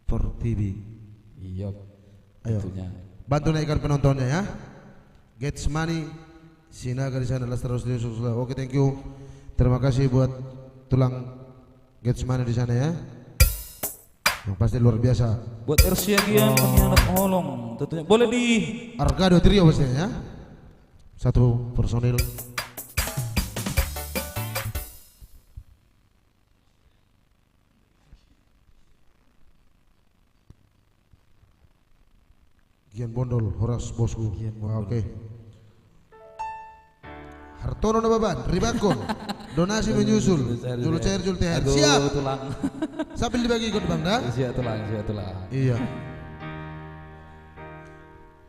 pertiwi. Iya. Ayo. Tentunya. Bantu naikkan penontonnya ya. Getsmani Sinaga di sana, las terus di Yusuf. Oke, thank you. Terima kasih buat tulang Getsmani di sana ya. Yang pasti luar biasa. Buat R C Agian, oh, pengkhianat holong, tentunya. Boleh di Argado Trio pastinya ya. Satu personil. Gian Bondol, horas bosku. Gian Bondol. Oke. Hartono Nababan, Ribakkon, donasi menyusul. Julu cair, julu cair, julu T H R. Aduh, siap. Tulang. Sambil dibagi ikut, Bang, dah? Siap, tulang, siap, tulang. Iya.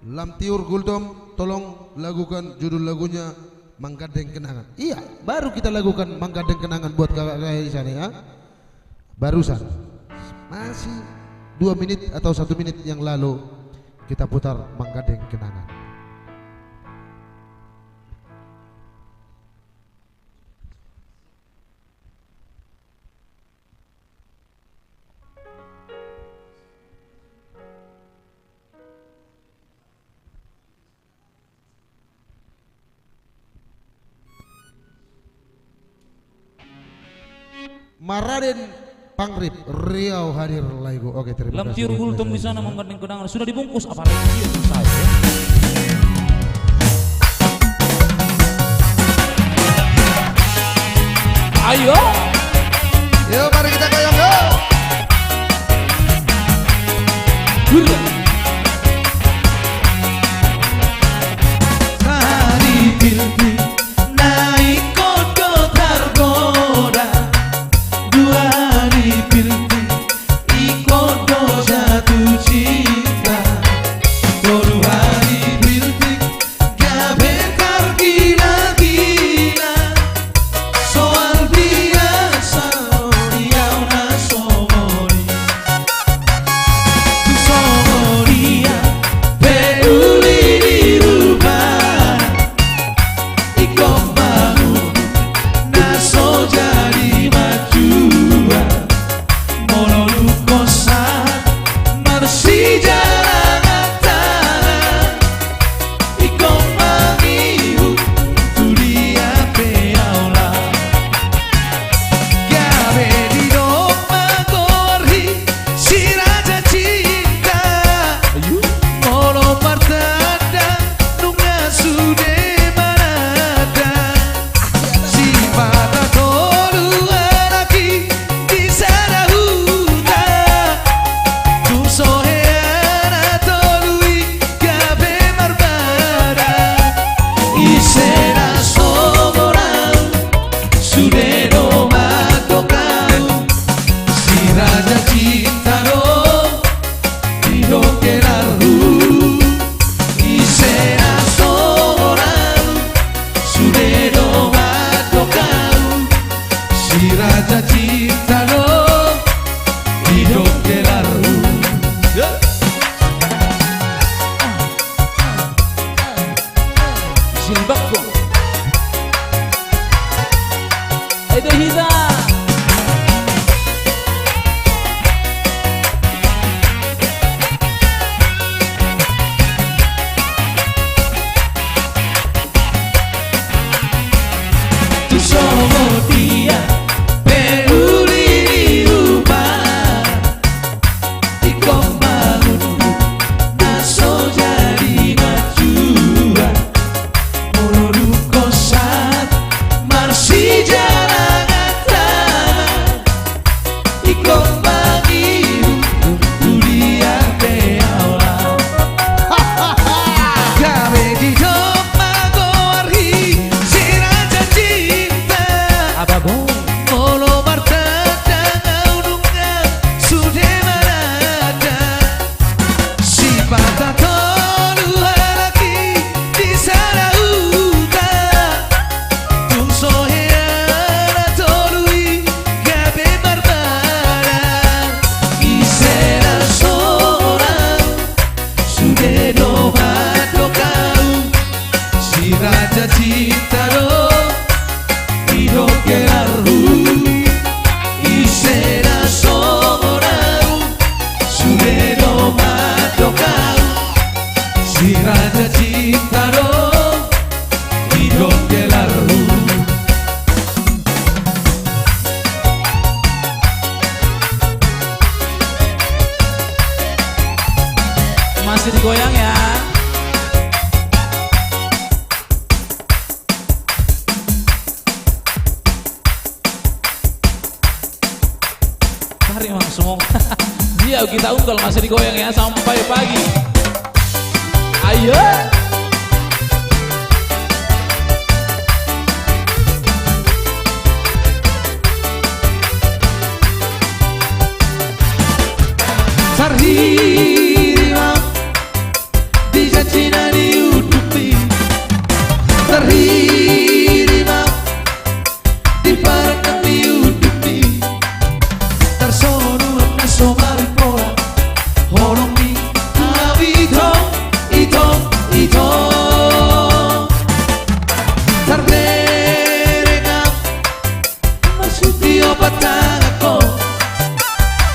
Lam Tiur Gultom, tolong lakukan judul lagunya Menggandeng Kenangan. Iya, baru kita lakukan Menggandeng Kenangan buat kakak saya di sana ya. Barusan. Masih dua menit atau satu menit yang lalu kita putar Menggandeng Kenangan. Maraden Pangrip, Riau hadir lagu. Oke, terima kasih. Lam Tiur Gultom di sana menggandeng kenangan. Sudah dibungkus, apalagi dia selesai, ya. Ayo. Yo, mari kita goyang, yo. Hurra. Sahali piltik na ingkon do targoda, dua hali piltik ingkon do jatuh cinta, tolu hali piltik gabe targila-gila. Soal biasa do di au na songon i. Songon i pe uli ni rupa, ingkon bangun na so jadi matua. Molo dung hosa marsijalangan tangan, ingkon mangihut tu dia pe aula. Gabe didok ma goarhi Si Raja Cinta. Ayo. Molo martanda nunga sude mananda. Sipata tolu anak i di sada huta. Tung so hea na tolu i gabe marbada. Ise na songon au, sude do mandok au. Si Raja Cinta do didok gelarhu. Ise na songon au, sude do mandok au. Si Raja Cinta do didok gelarhu. Simbakku. Ayo, hita. Tu songon dia pe uli ni rupa, ingkon bangun na so jadi matua. Molo dung hosa Di jalanan tama ingkon mangido, tu dia pe au lao. Gabe didok ma goar i si Raja Cinta. Aba bo. Molo martanda au nunga sude mananda. Sipata tolu halak i di sada huta. Tung so hea na tolu i gabe marbadar. Ise na songon au, sude do mandok au. Si Raja Cinta do didok gelarhu. Ise na songon au, sude do mandok au. Si Raja Cinta do didok gelarhu. Masih digoyang ya. Tarik langsung. Dia kita unggal masih digoyang ya sampai pagi. Ayo. Tarhiri ma di janji na niundukmi. Tarhiri ma di paranang niundukmi. Tarsongon uap na so marimpola, holongmi tu hami itong, itong, itong. Tarbereng am marsitio pantanganhon.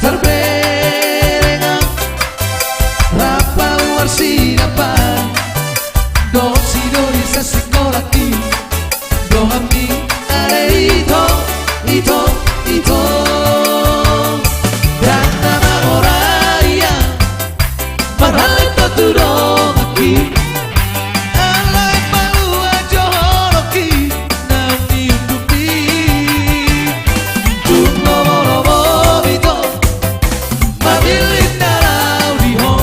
Tarbereng am rap paluar sinapan. Dohot sidoli sasikola i. Donganmi ale itong, itong, itong. Ndang na mangorai au. Marhalto tu donganki. Alai palua jo holongki. Naung niundukmi. Tung lomo-lomo ito. Mamillit na laho di ho.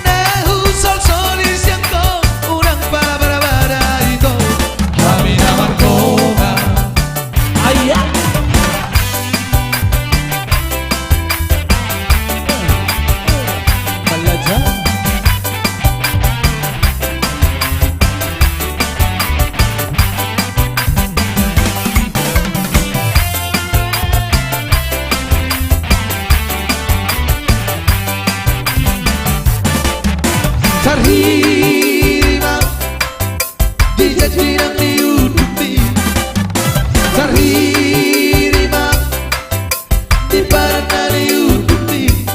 Na husolsoli sian ho. Unang pala bada-bada ito. Hami na mardongan. Aia. Balaja. Tarhiri ma di janji na niundukmi. Tarhiri ma di paranang niundukmi.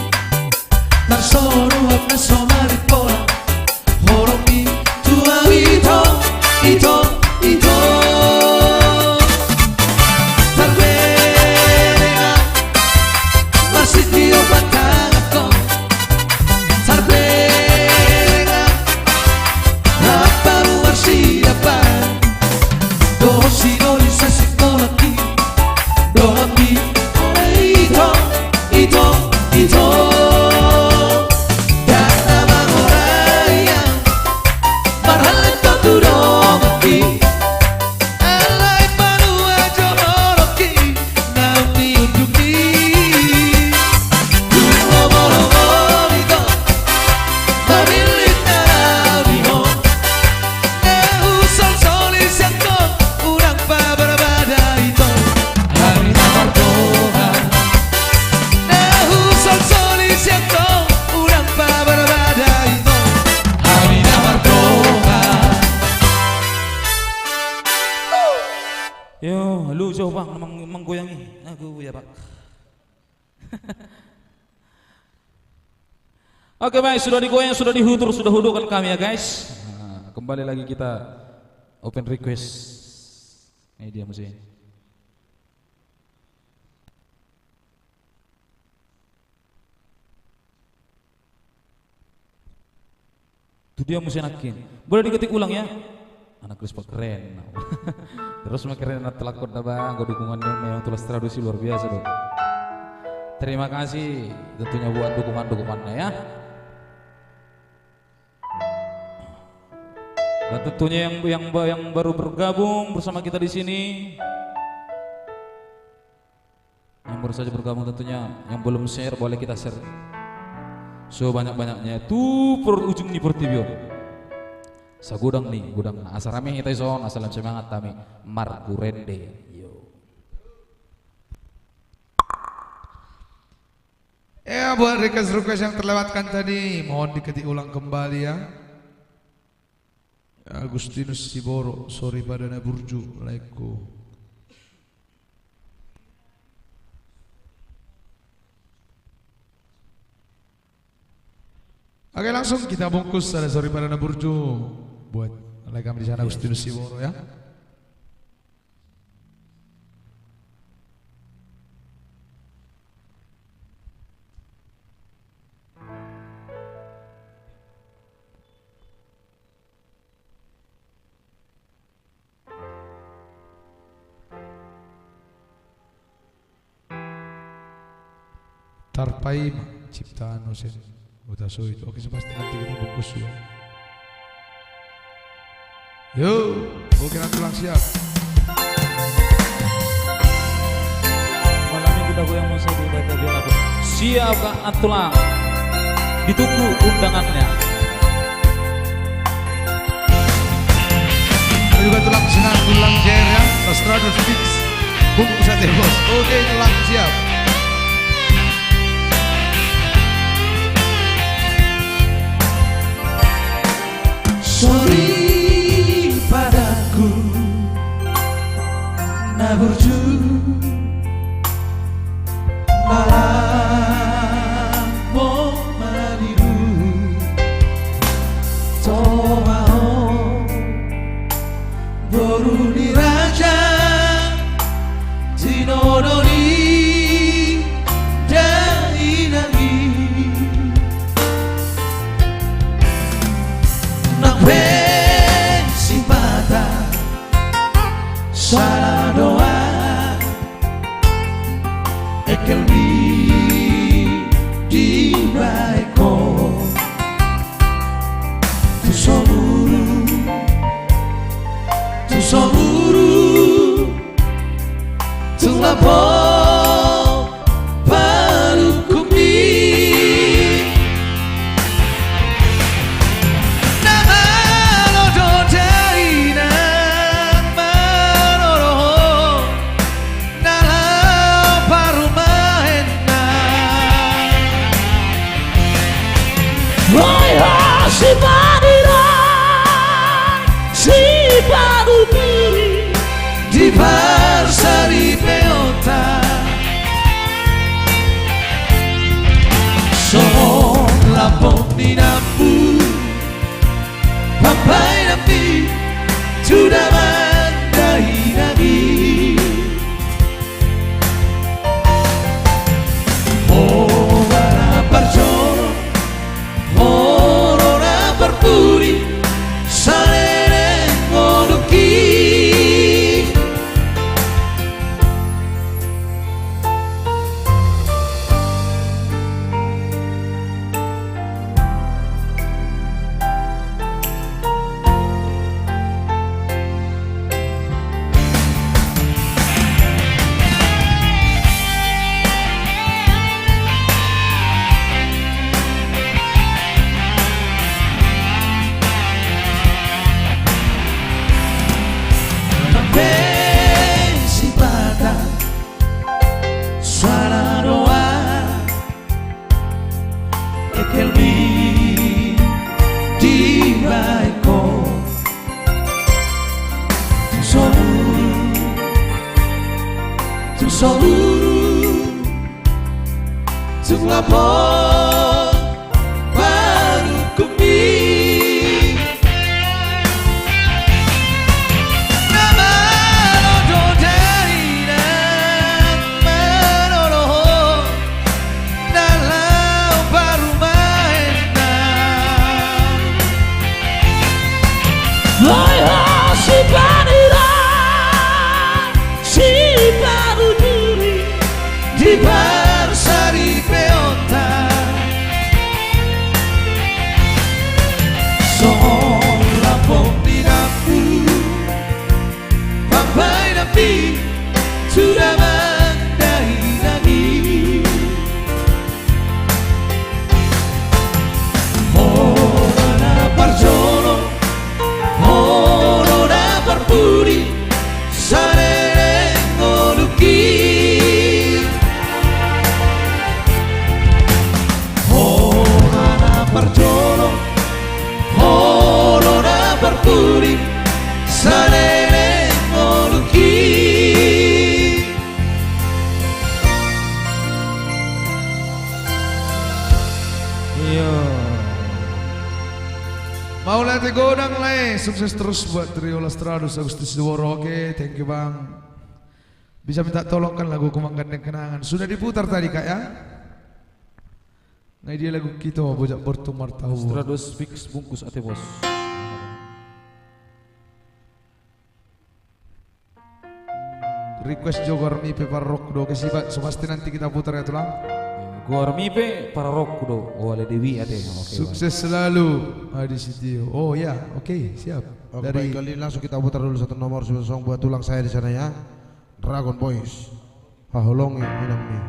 Tarsongon uap na so marimpola. Holongmi tu hami itong, itong, itong. Tarbereng am marsitio pantanganhon. Tarbereng am rap paluar sinapan. Dohot sidoli sasikola i. Donganmi ale itong, itong, itong. Ndang na mangorai au. Marhalto tu donganki. Alai palua jo holongki. Naung niundukmi. Tung lomo-lomo ito. Mamillit na laho di ho. Na husolsoli sian ho. Unang pala bada-bada ito. Hami na mardongan. Na husolsoli sian ho. Unang pala bada-bada ito. Hami na mardongan. Yo, lucu bang, mang-, manggoyang i. Aku ya bang. Oke, baik, sudah digoyang, sudah dihutur, sudah hudukkan kami ya, guys. Nah, kembali lagi kita open request. Ini dia musiknya. Tu dia muse nangkin. Boleh diketik ulang ya. Anak respon keren. Terus ma keren anak telakon na bang, anggo dukungannya memang tulas traduksi luar biasa dong. Terima kasih tentunya buat dukungan-dukungannya ya. Dan tentunya yang, yang, yang baru bergabung bersama kita di sini, yang baru saja bergabung tentunya, yang belum share, boleh kita share sebanyak-banyaknya tu per ujung ni portibi on. Sagudang ni gudang na asa rame hita ison, asa lam semangat kami markurende. Yo. Ya, buat request-request yang terlewatkan tadi, mohon diketik ulang kembali ya. Agustinus Siboro, Soripada na Burju, laengku. Oke, langsung kita bungkus, ada Soripada na Burju buat lae kami di sana, Agustinus Siboro ya. Tarpaima ciptaan on sian Huta Soit. Oke, so pasti nanti kita bungkus juga. Yo, oke, nanti tulang siap. Malam ini kita goyang musik di B T B Labuan. Siap, Kak Antulang. Ditunggu undangannya. Ada juga tulang Sinar, tulang Jaya, Nostradamus Fix. Bungkus aja, Bos. Oke, tulang siap. Soripadaku na burju, na lambok malilu, toma ho boru ni raja, tinodo ni dainang i. Nang pe sipata sala do ahu, engkelmi dibaen ho tu so boru, tu so boru, tung lambok panungkunmi. Na malo do dainang manorohon na laho parumaenna. Boi ho sipangido, sipangido di parsaripeonta. Songon lambok ni nambu pambaenanmi tu damang dainang i. Ho ma na parjolo, ho ma na parpudi saleleng ngolungki. Nang pe sipata sala do ahu, engkelmi dibaen ho tu so boru, tu so boru, tung lambok panungkunmi. Na malo do dainang manorohon na laho parumaenna. Boi ho Parsaripeonta songon lambok ni dabu, pambahenanmi tu damang dainang i. Ho do na parjolo, ho do na parpudi, saleleng ngolungki. Ho do na parjolo, ho do na parpudi, saleleng ngolungki. Iya. Mauliate godang lae, sukses terus buat Trio Lastradus Agustus Deworo. Oke, thank you, Bang. Bisa minta tolong kan lagu Ku Menggandeng Kenangan. Sudah diputar tadi, Kak, ya? Nga i dia lagu Kito Bojak Bortung Martahua. Lastradus fix bungkus ate, Bos. Request jo Goarmipe Pararokku do, oke, siap, so pasti nanti kita putar ya, Tulang. Goarmipe Pararokku do, o Ale Dewi ate. Oke, sukses selalu, Adi Sitio. Oh ya, oke, siap. Oke, dari baik, kali ini langsung kita putar dulu satu nomor, song buat Tulang saya di sana ya. Dragon Boys. Haholongi inangmi.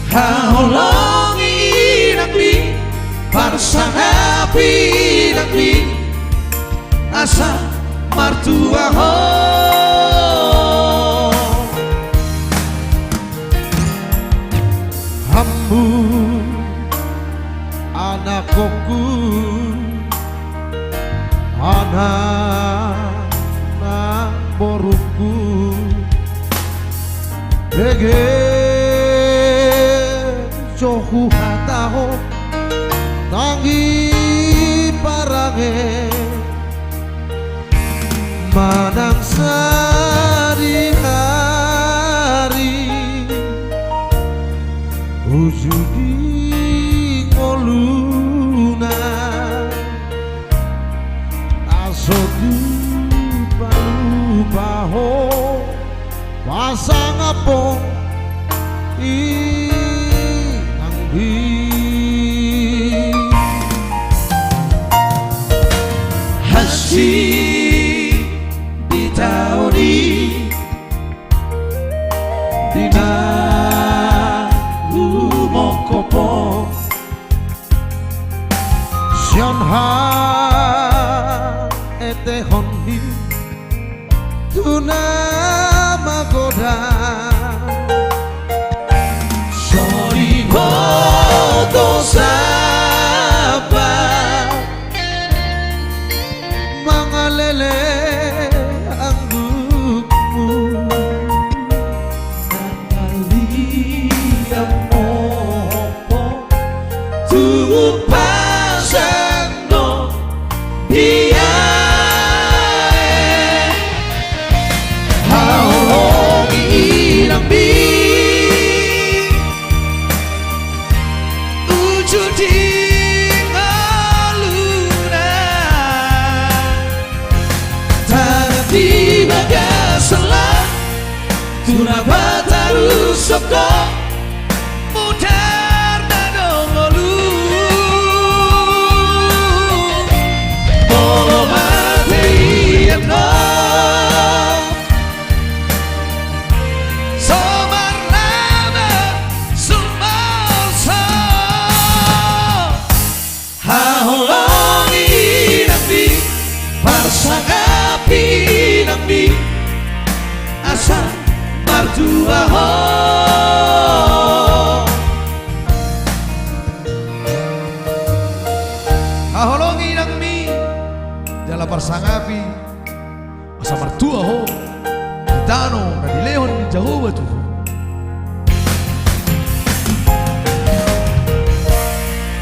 Haholongi inangmi, parsangapi inangmi, asa martua ho. Hamu anakku, anak nang borungku, bege jo huhatahon nang i parange manang sadihari uju di ngoluna. Asa dipalupalupa ho pasangaphon inangmi. Hansit di taon i di na humongkop ho, sian haetehonmi tu na magodang. So diboto sabar mangalele anggukmu. Nangaliat mompo tu pasang do dia e. Haholongi inangmi, uju di ngoluna. Tangan di bagasan lan tu na patarushon ho, mudar na do ngolu. Molo mate i annon, so marlama sumorso. Haholongi inangmi, parsangapi inangmi, asa martua ho. Haholongi inangmi jala parsangapi, asa martua ho di tano na dilehon ni Jahowa tu ho.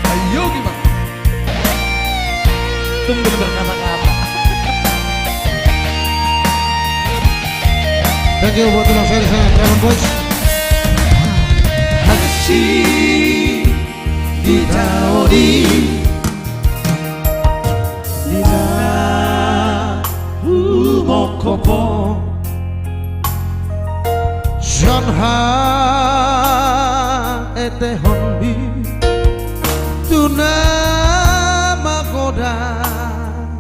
Ayo, Hansit di taon i, di na humongkop on, songon haetehonmi tu na magodang.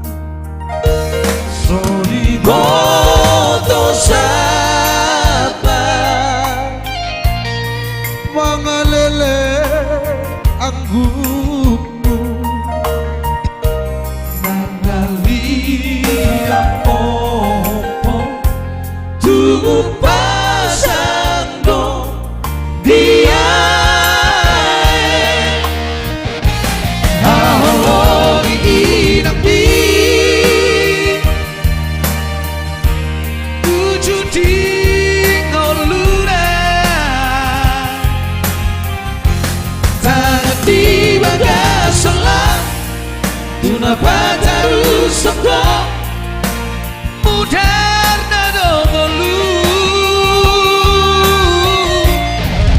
So diboto sapa mangalele anggukmu, mangaliat ompung tu umpasa do. Dia haholongi inangmi, uju di ngoluna, tangan di bagasan lan tu na patarushon do. Mudar na do ngolu,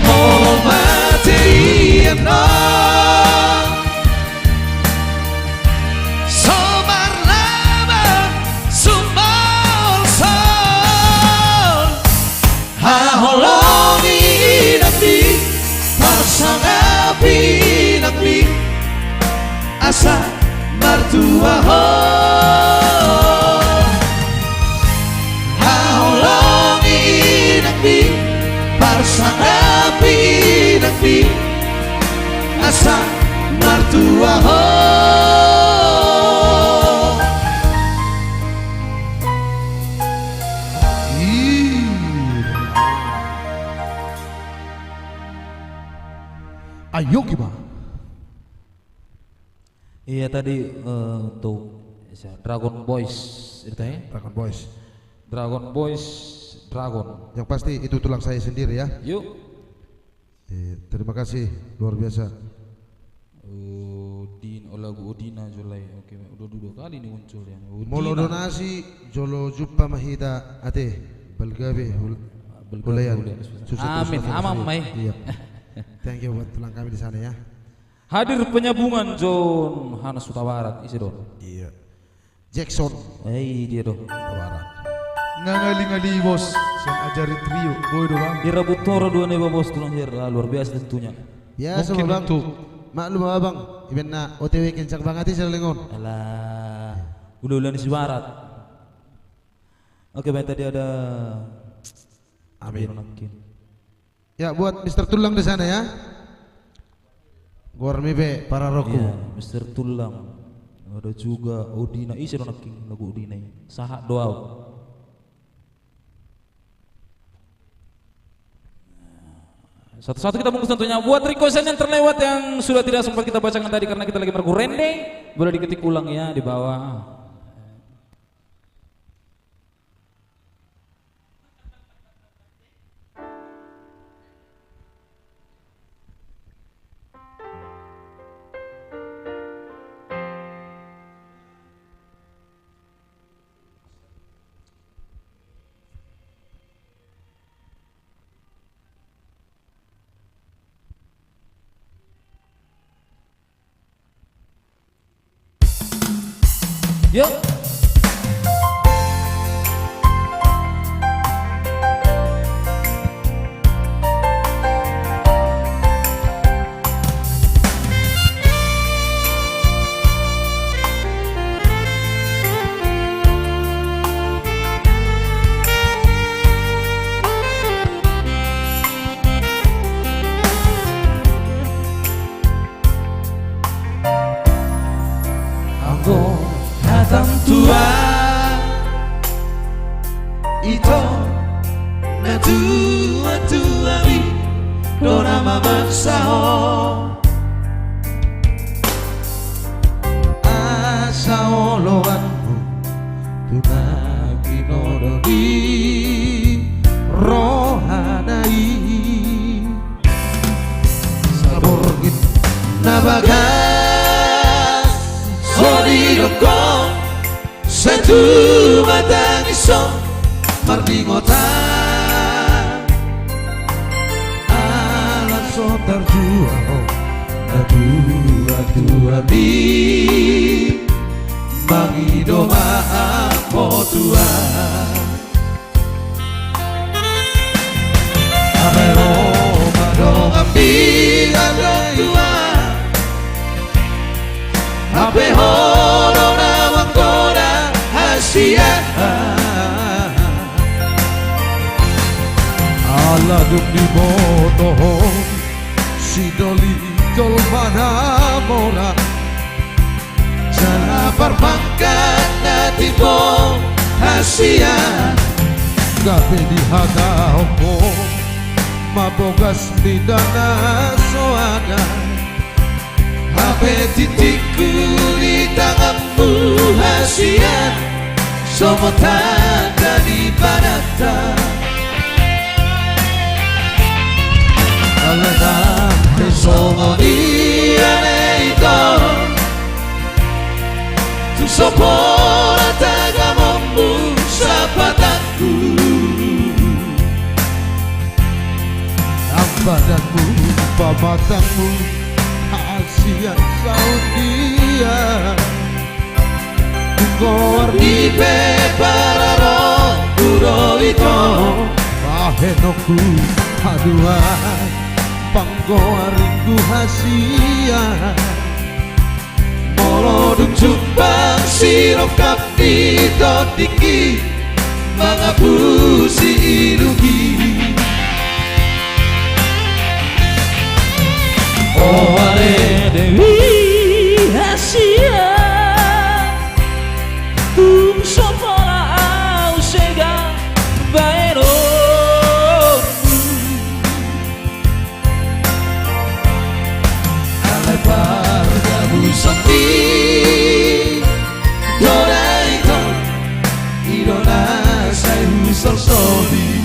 molo mate i annon, so marlama sumolsol. Haholongi inangmi, pasangapi inangmi, asa martua ho. Haholongi inangmi, pasangapi inangmi, asa martua ho. Ayo, kiba. Iya, tadi, eh, untuk Dragon Boys, itu ya? Dragon Boys. Dragon Boys, Dragon. Yang pasti itu tulang saya sendiri ya. Yuk. Eh, terima kasih, luar biasa. Odin, oh, lagu Odina jolai. Oke, udah dua kali nih muncul ya. Odina. Molo donasi jolo jumpa ma hita ate. Balgabe hul-, Balgabe Hulean. Hulean. Sukses terus. Amin. Aman, Mai. Iya. Thank you buat tulang kami di sana ya. Hadir penyambungan John Hanas Hutabarat, ise do on? Iya. Jackson. Eh, dia do. Hutabarat. Ngangali-ngali, Bos. Sian Ajari Trio. Boi do, Bang. Di Rabu Toro dua neba, Bos, tulang hir. Ah, luar biasa tentunya. Biasa, Bang. Mungkin untuk maklum, Abang. Ibaen na O T W kencang banget i, sian lengon. Alah. Ula-ula ni si Barat. Oke, baik, tadi ada. Amin. Dia nangkin. Ya, buat Mister Tulang di sana ya. Goarmi pe pararokku. Iya, Mister Tulang. Ada juga Odina. Ise do nangkin lagu Odina i? Sahat do au. Satu-satu kita bungkus tentunya. Buat requestan yang terlewat, yang sudah tidak sempat kita bacakan tadi karena kita lagi margurende, boleh diketik ulang ya di bawah. Yo. Anggo hata ni tua, ito natuatua i do na mamansahon. Asa oloanmu tu na ginodo ni rohana i. Saborngin na bagas so didok on, sai tumatangis on mardingotan. Tua-tuami mangido ma ampo Tuhan. Hape ho ma donganmi, Tuhan. Hape ho do na manggoda hasian. Ala dung diboto ho sidoli jolma na mora, jala parbangkang na timbo hasian. Gabe dihatahon ho ma bogas mida na so ada. Hape tingtingku di tanganmu hasian, songon tanda ni badanta. Alai nang pe songon i ale ito, tung so pola tagamonmu sapatanku. Nang badanmu pamatangmu hasian saut dia. Goarmi pe pararongku do ito. Bahenonku haduan panggoaringku hasian. Molo dung jumpang sirongkap ni tondingki mangapusi inongki. O ale Dewi hasian, tung so pola au sega bahenonmu. Alai pargabusonmi do na ito, i do na sai husolsoli.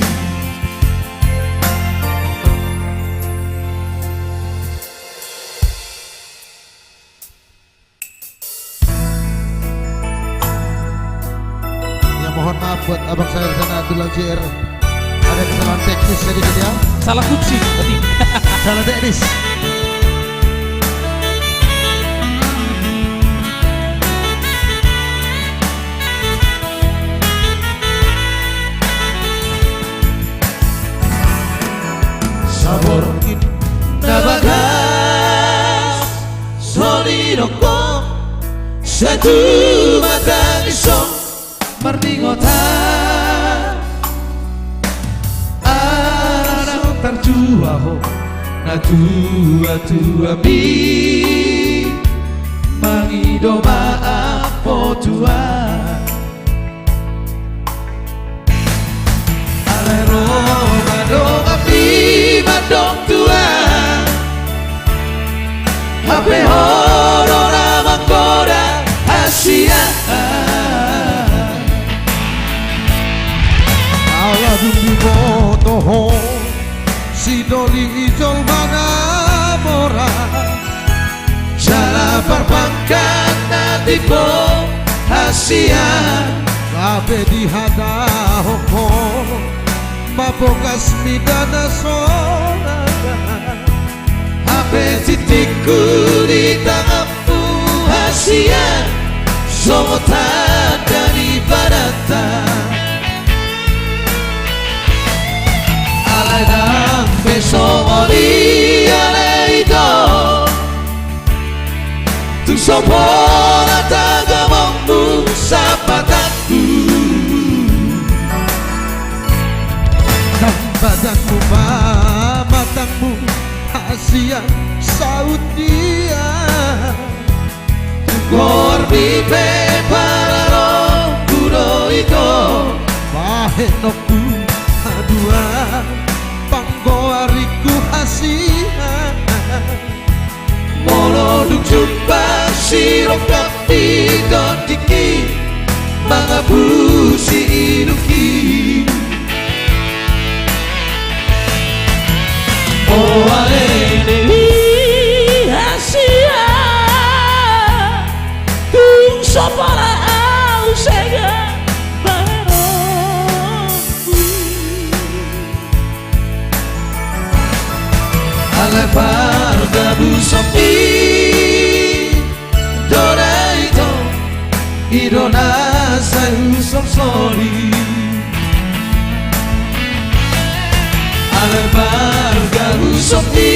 Ya, mohon maaf buat abang saya di sana, tulang C R. Ada kesalahan teknis sedikit ya. Salah kunci tadi. Salah teknis. Saborngin na bagas so didok ho, satumatang i so marningot. Ala na tarjua ho na tua-tuami mangido ma ampo Tuhan. Alai ro ma donganmi mandok Tuhan. Hape ho do na manggoda hasian. Ala dung diboto ho sidoli jolma na mora, jala parbangkang na timbo hasian. Gabe dihatahon ho ma bogas mida na so ada. Hape tingtingku di tanganmu hasian, songon tanda ni badanta. Alai nang pe songon i ale ito, tung so pola tagamonmu sapatanku. Nang badanmu pamatangmu hasian saut dia. Goarmi pe pararongku do ito. Bahenonku haduan panggoaringku hasian. Molo dung jumpang sirongkap ni tondingki mangapusi inongki. O ale Dewi hasian, tung so pola au sega bahenonmu. Alai pargabus Sopi do da i tong, i do na sai husolsoli. Ala marga hu sopi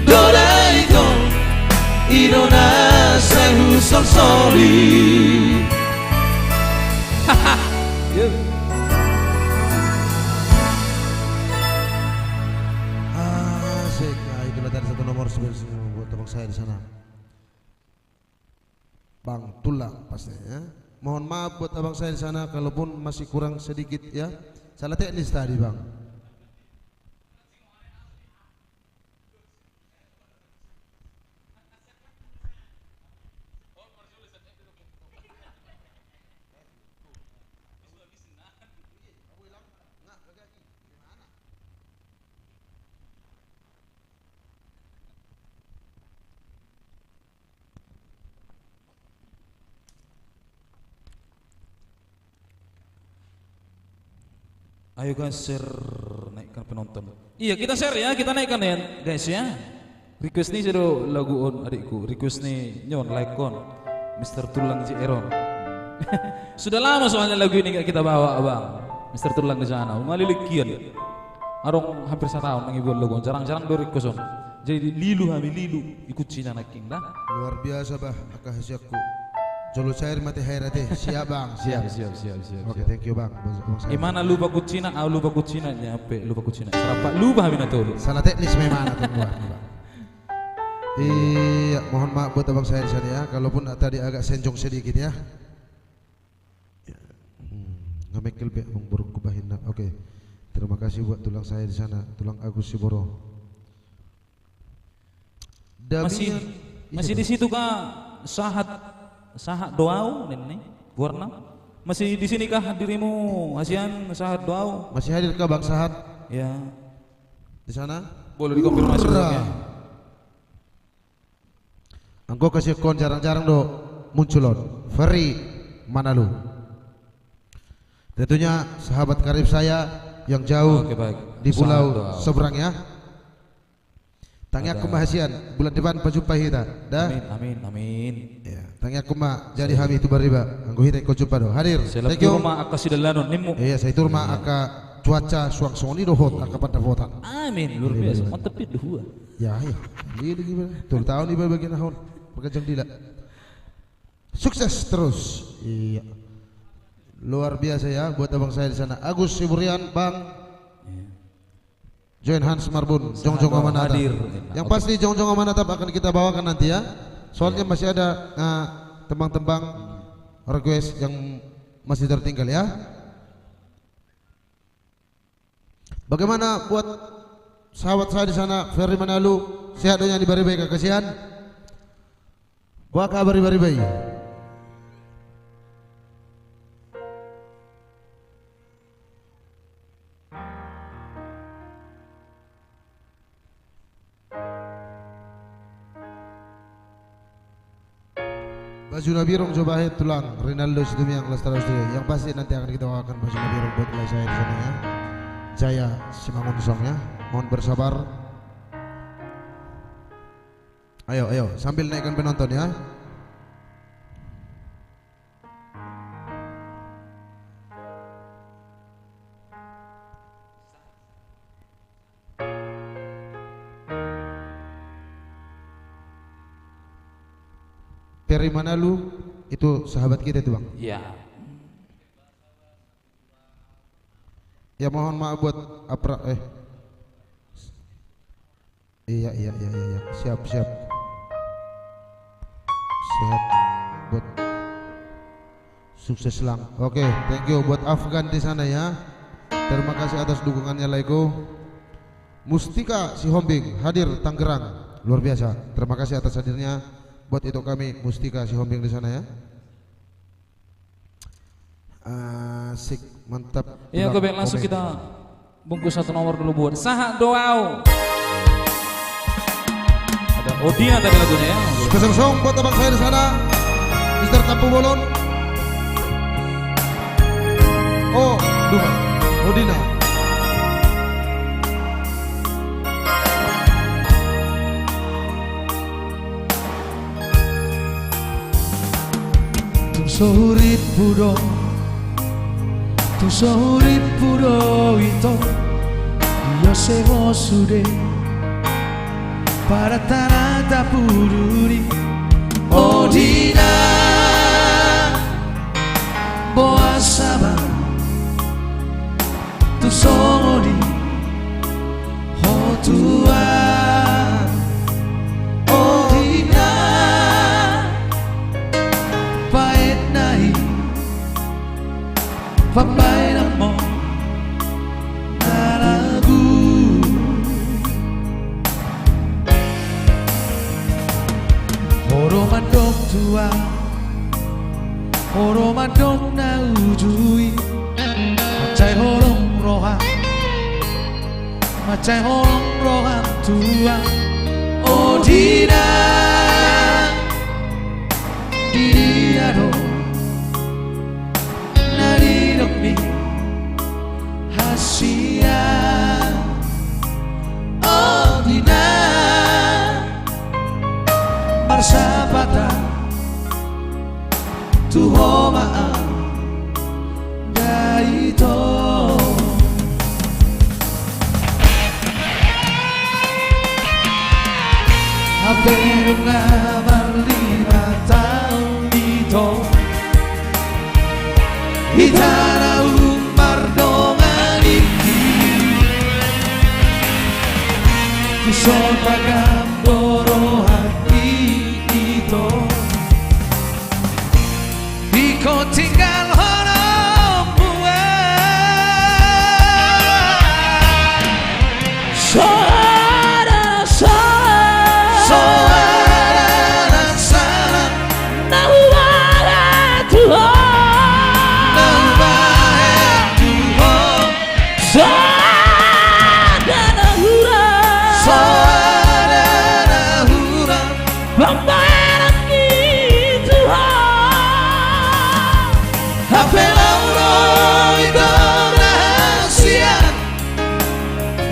do da i tong, i do na sai husolsoli. Yo. Asik. Ah, itulah tadi satu nomor spesial buat abang saya di sana. Bang Tulang pastinya, ya. Mohon maaf buat abang saya di sana, kalaupun masih kurang sedikit, ya. Salah teknis tadi, Bang. Ayo, guys, share, naikkan penonton. Iya, kita share ya, kita naikkan ya, guys ya. Request ni sian do lagu on, adikku. Request ni on, like on. Mister Tulang J R on. Sudah lama soalnya lagu ini nggak kita bawa, Bang. Mister Tulang di sana. Malilik kian. Adong hampir sataon nang ibuan lagu on. Jarang-jarang do request on. Jadi lilu hami, lilu. Ikut sina nangkin da. Luar biasa, bah, angka hasianku. Jolo cair mate hair ate. Siap, Bang. Siap, siap, siap, siap, siap. Oke, thank you, Bang. Bang, Bang, saya. Imana lupa kuncina, au lupa kuncina, nyampe lupa kuncina. Serapa lupa hami na tolu. Salah teknis memang na tolu, Bang. Iya, mohon maaf buat abang saya di sana ya. Kalaupun tadi agak senjong sedikit ya. Ya. Hmm, ngamekkel be, Bang, buruk kubahin na. Oke. Terima kasih buat tulang saya di sana, tulang Agus Siboro. Masih, Damian, masih di situ kah sahat, sahat do au ninna, warna? Masih di sini kah dirimu, hasian, sahat do au? Masih hadir kah, Bang Sahat? Ya. Di sana? Boleh dikonfirmasi. Hurra. Uangnya. Anggo hasian on jarang-jarang do muncul on. Ferry Manalu. Tentunya sahabat karib saya yang jauh, oke, baik, di pulau seberang ya. Tangiangku ma hasian, bulan depan pajumpa hita. Da? Amin, amin, amin. Ya, tangiangku ma jadi hami tu bariba. Anggo hita ingkon jumpa do. Hadir. Thank you. Sai tor ma angka sidalanonmu. Iya, sai tor ma angka cuaca suang songon i dohot angka pandapotan. Amin, luar biasa. Mantap, Pit, do hua. Ya, iya. Iya, lagi mana? Tolu taon iba bagian ahon. Paganjang dila. Sukses terus. Iya. Luar biasa ya buat abang saya di sana. Agus Siburian, Bang. Iya. Join hands marbun, jongjong ma manatap. Hadir. Yang pasti jongjong ma manatap akan kita bawakan nanti ya. Soalnya masih ada, eh, tembang-tembang request yang masih tertinggal ya. Bagaimana buat sahabat saya di sana, Ferry Manalu, sehat do nian i bariba i, kasihan? Boha kabar i bariba i? Baju na biru jo bahen tulang, Rinaldo Situmiang, Las Taras Studio. Yang pasti nanti akan kita bawakan baju na biru buat mulai saya di sana ya. Jaya Simangunsong ya. Mohon bersabar. Ayo, ayo, sambil naikkan penonton ya. Ferry Manalu, itu sahabat kita itu, Bang. Iya. Ya, mohon maaf buat apra-, eh. Iya, iya, iya, iya, iya. Siap, siap. Sehat, buat sukses lang. Oke, thank you buat Afgan di sana ya. Terima kasih atas dukungannya, Laiko. Mustika Sihombing hadir Tangerang. Luar biasa. Terima kasih atas hadirnya buat itu kami, Mustika Sihombing di sana ya. Asik, mantap. Iya, oke, baik, langsung kita bungkus satu nomor dulu buat Sahat Do Au. Ada Odina tadi lagunya ya. Spesial song buat abang saya di sana, Mister Tampubolon. Oh, dua. Odina. Sohurippu do, tu sohurippu do ito, ia seho sude pada tanah tapuduni. O dina, boasa ma tu songon i ho tuan. O dina, paet na i pambaenanmu na lagu. Ho do mandok tuan, ho do mandok na uju i. Mansai holong roham, mansai holong roham tuan. O dina, di dia do na nidok ni hasian? O dina, marsapatan tu ho ma au da ito. Hape nunga marlima taon ito, hita na ummardongan i, tu so tagam do rohangki ito. Ingkon tinggal holongmu an. Soada na sala, soada na sala na hubahen tu ho, na hubahen tu ho. Soada na hurang, soada na hurang pambaenanki tu ho. Hape laho do ito na hasian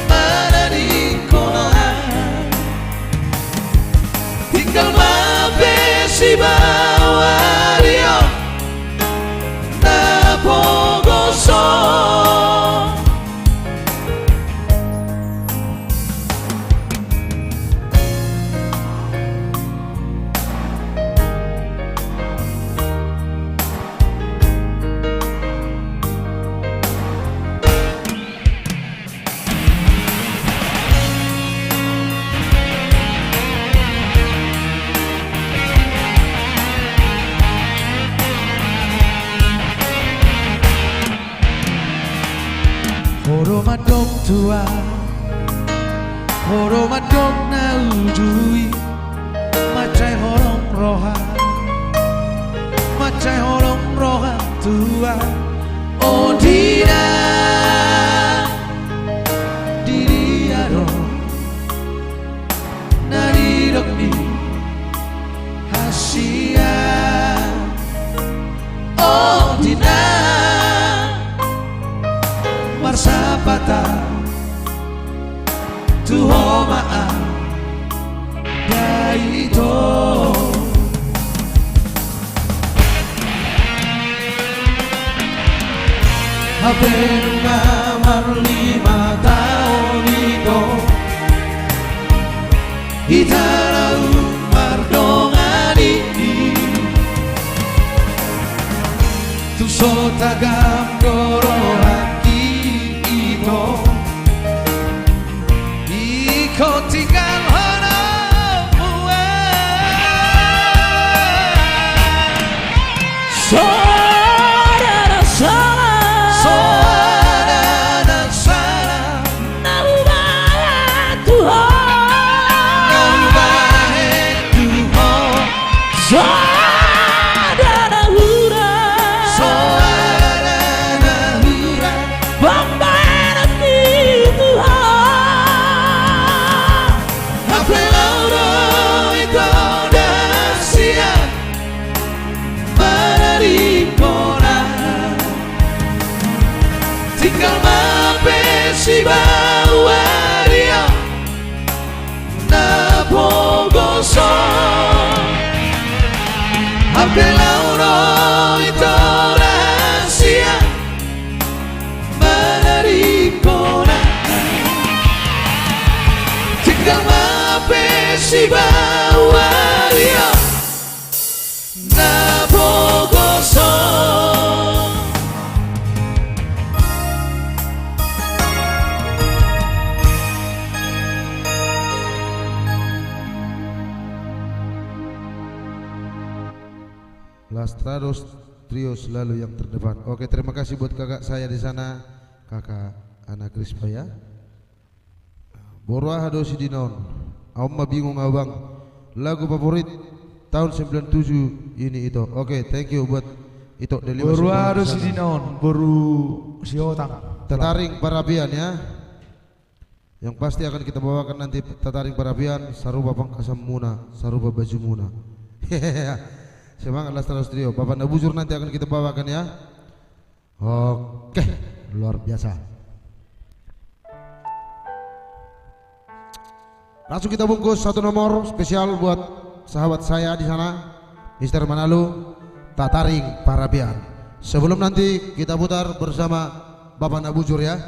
manadingkon on. Tinggal ma pe sibawa ari on na pogoson. Ho do mandok tuan, ho do mandok na uju i. Mansai holong roha, mansai holong roha tuan. O dina, di dia do na nidok ni hasian? O dina, marsapatan tu ho ma au da ito. Hape nunga marlima taon ito, hita na ummardongan i, tu so tagam do rohangki ito. Ingkon tinggal holongmu an. Soada na sala, soada na sala na hubahen tu ho, na hubahen tu ho. Soada na hurang, soada na hurang pambaenanki tu ho. Hape laho do ito na hasian manadingkon on. Tinggal ma pe sibawa ari on na pogoson. Hape laho do Sibawa dia na pogoso. Lastrados Trio selalu yang terdepan. Oke, terima kasih buat kakak saya di sana, kakak Ana Krispa ya. Boru aha do sidina on? Au ma bingung au, Bang. Lagu favorit tahun sembilan tujuh ini, Ito. Oke, thank you buat Ito Delima. Boru aha do sidina on? Boru Siotang. Tataring Parapian ya. Yang pasti akan kita bawakan nanti Tataring Parapian, sarupa pangkasanmuna, sarupa bajumuna. Semangat Lastrados Trio. Bapak Nabujur nanti akan kita bawakan ya. Oke, luar biasa. Langsung kita bungkus satu nomor spesial buat sahabat saya di sana, Mister Manalu, Tataring Parapian. Sebelum nanti kita putar bersama Bapak Nabujur ya.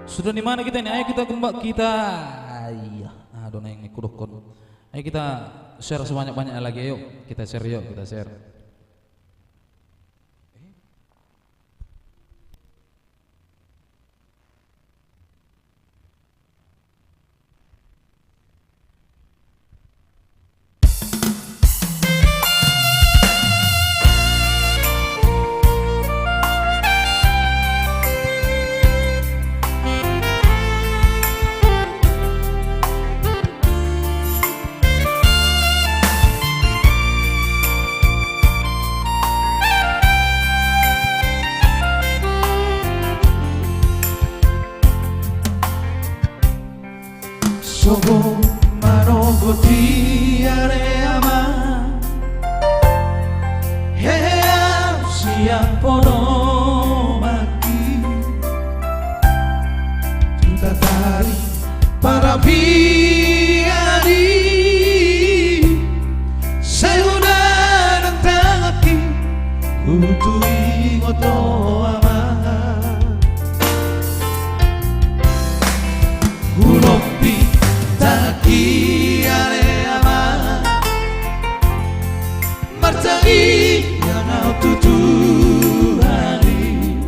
Sudah di mana kita ini? Ayo kita kembali kita. Iya, aduh, neng kudokkon. Ayo kita share sebanyak-banyaknya lagi, ayo. Kita share, yuk, kita share. Sogot manogot i ale Amang, hehe, au sian podomanki tu Tataring Parapian i. Sai hudalan tanganki, hutuingot ho Amang. Hulompi tanganki ale Amang, martangiang au tu Tuhan i.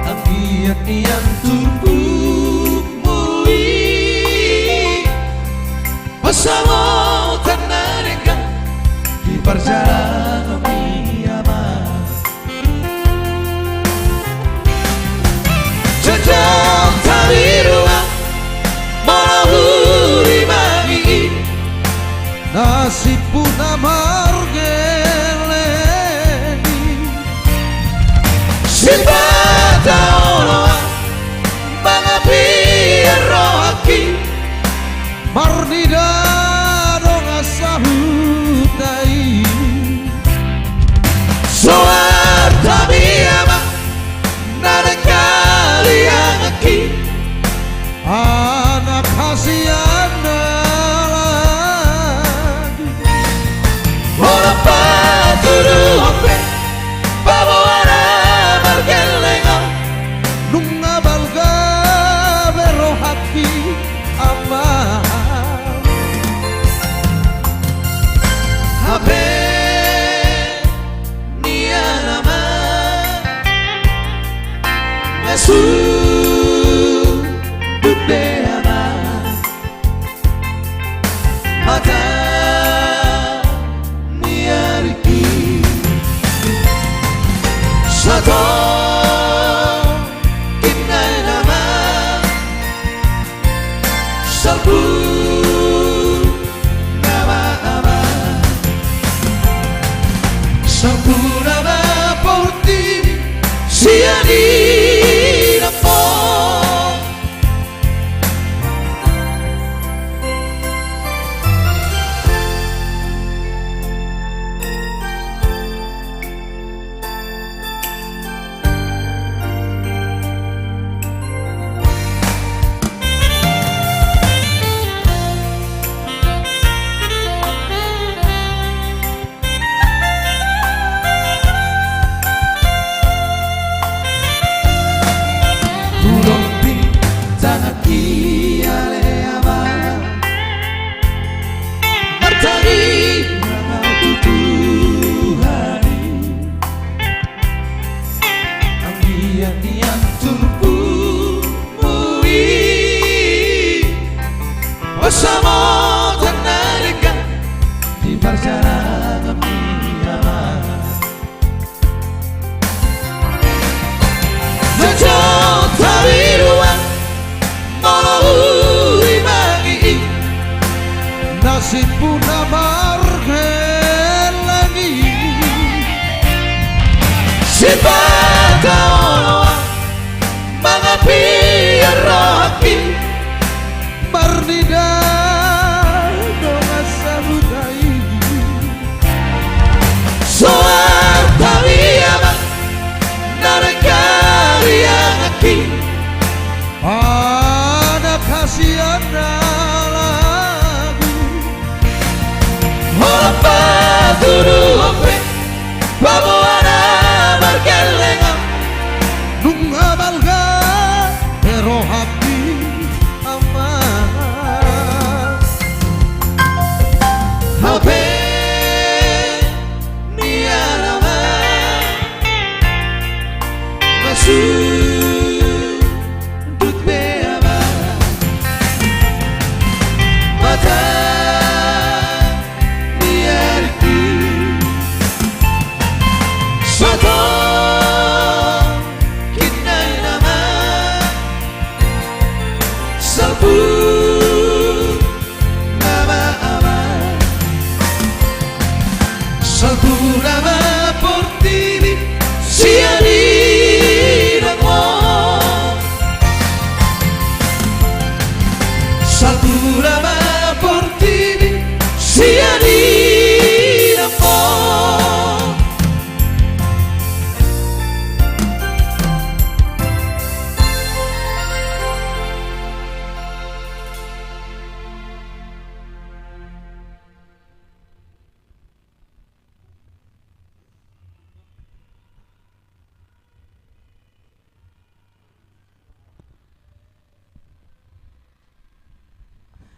Anggiat nian turpukmu i pasamotan na denggan di parjalananmi Amang. Jotjot hami dua molo hurimangi i, nasibmuna margellengi. Sipata oloan mangapian rohangki, marnida dongan sahuta i. Soat hami Amang na denggan haliangki, anak hasian na lagi. Molo patuduhon pe paboa na margellengan, nunga balga be rohangki Amang. Hape nian Amang, na sundut be Amang mata ni ariki. Satongkin nai nama salpu nama ama, salpu nama portibi sian i nama.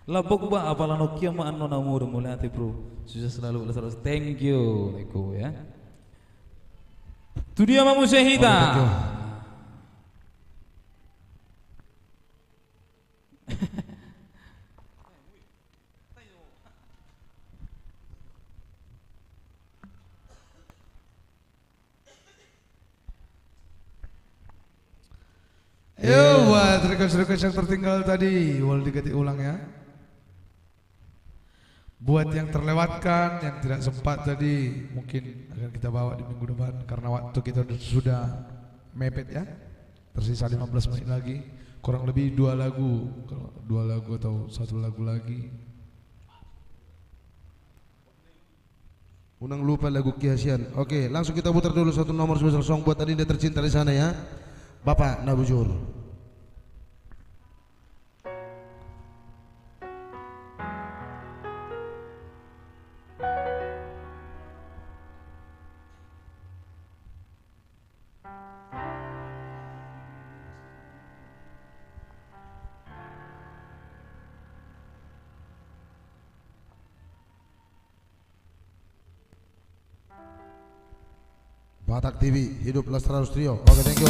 Lambok ba, apala nongkin ma annon na umur, mauliate bro. Sukses selalu, selalu. Thank you, thank you ya. Tu dia ma muse hita? Oke, thank you. Yo, buat request-request yang tertinggal tadi, boleh diganti ulang ya. Buat yang terlewatkan, yang tidak sempat tadi, mungkin akan kita bawa di minggu depan karena waktu kita sudah mepet ya. Tersisa lima belas menit lagi, kurang lebih dua lagu, kalau dua lagu atau satu lagu lagi. Unang lupa lagu kihasian. Oke, langsung kita putar dulu satu nomor spesial song buat adinda tercinta di sana ya. Bapak na bujur. Batak T V, hidup Las Terus Trio. Oke, thank you.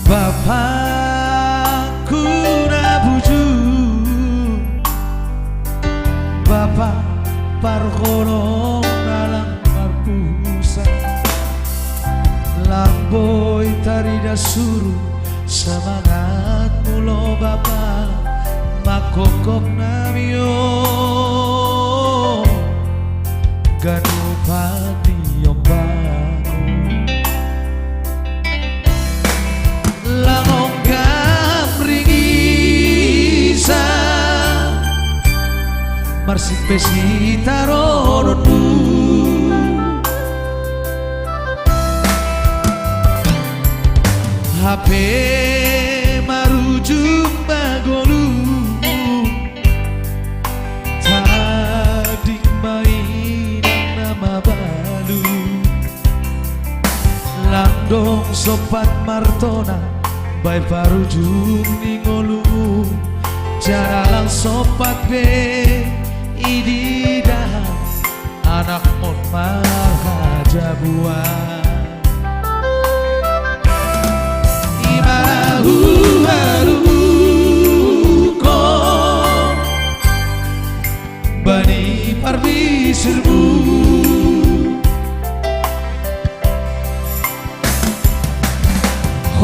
Bapakku na bujur, Bapa parholong na lang marpusat, lang boi tarida suru, semangatmu lo Bapa, mangkongkong nami on. Ganup hatian baru. Lang ongkap ringisan, marsik pe sitarononmu. Hape marujung ma ngolum, tading ma inang na mabalu. Lang dong sompat martona, baen parujung ni ngolum, jala lang sompat be i diida anakmon marhajabuan. I ma na huhaluhon bani parbisirmu.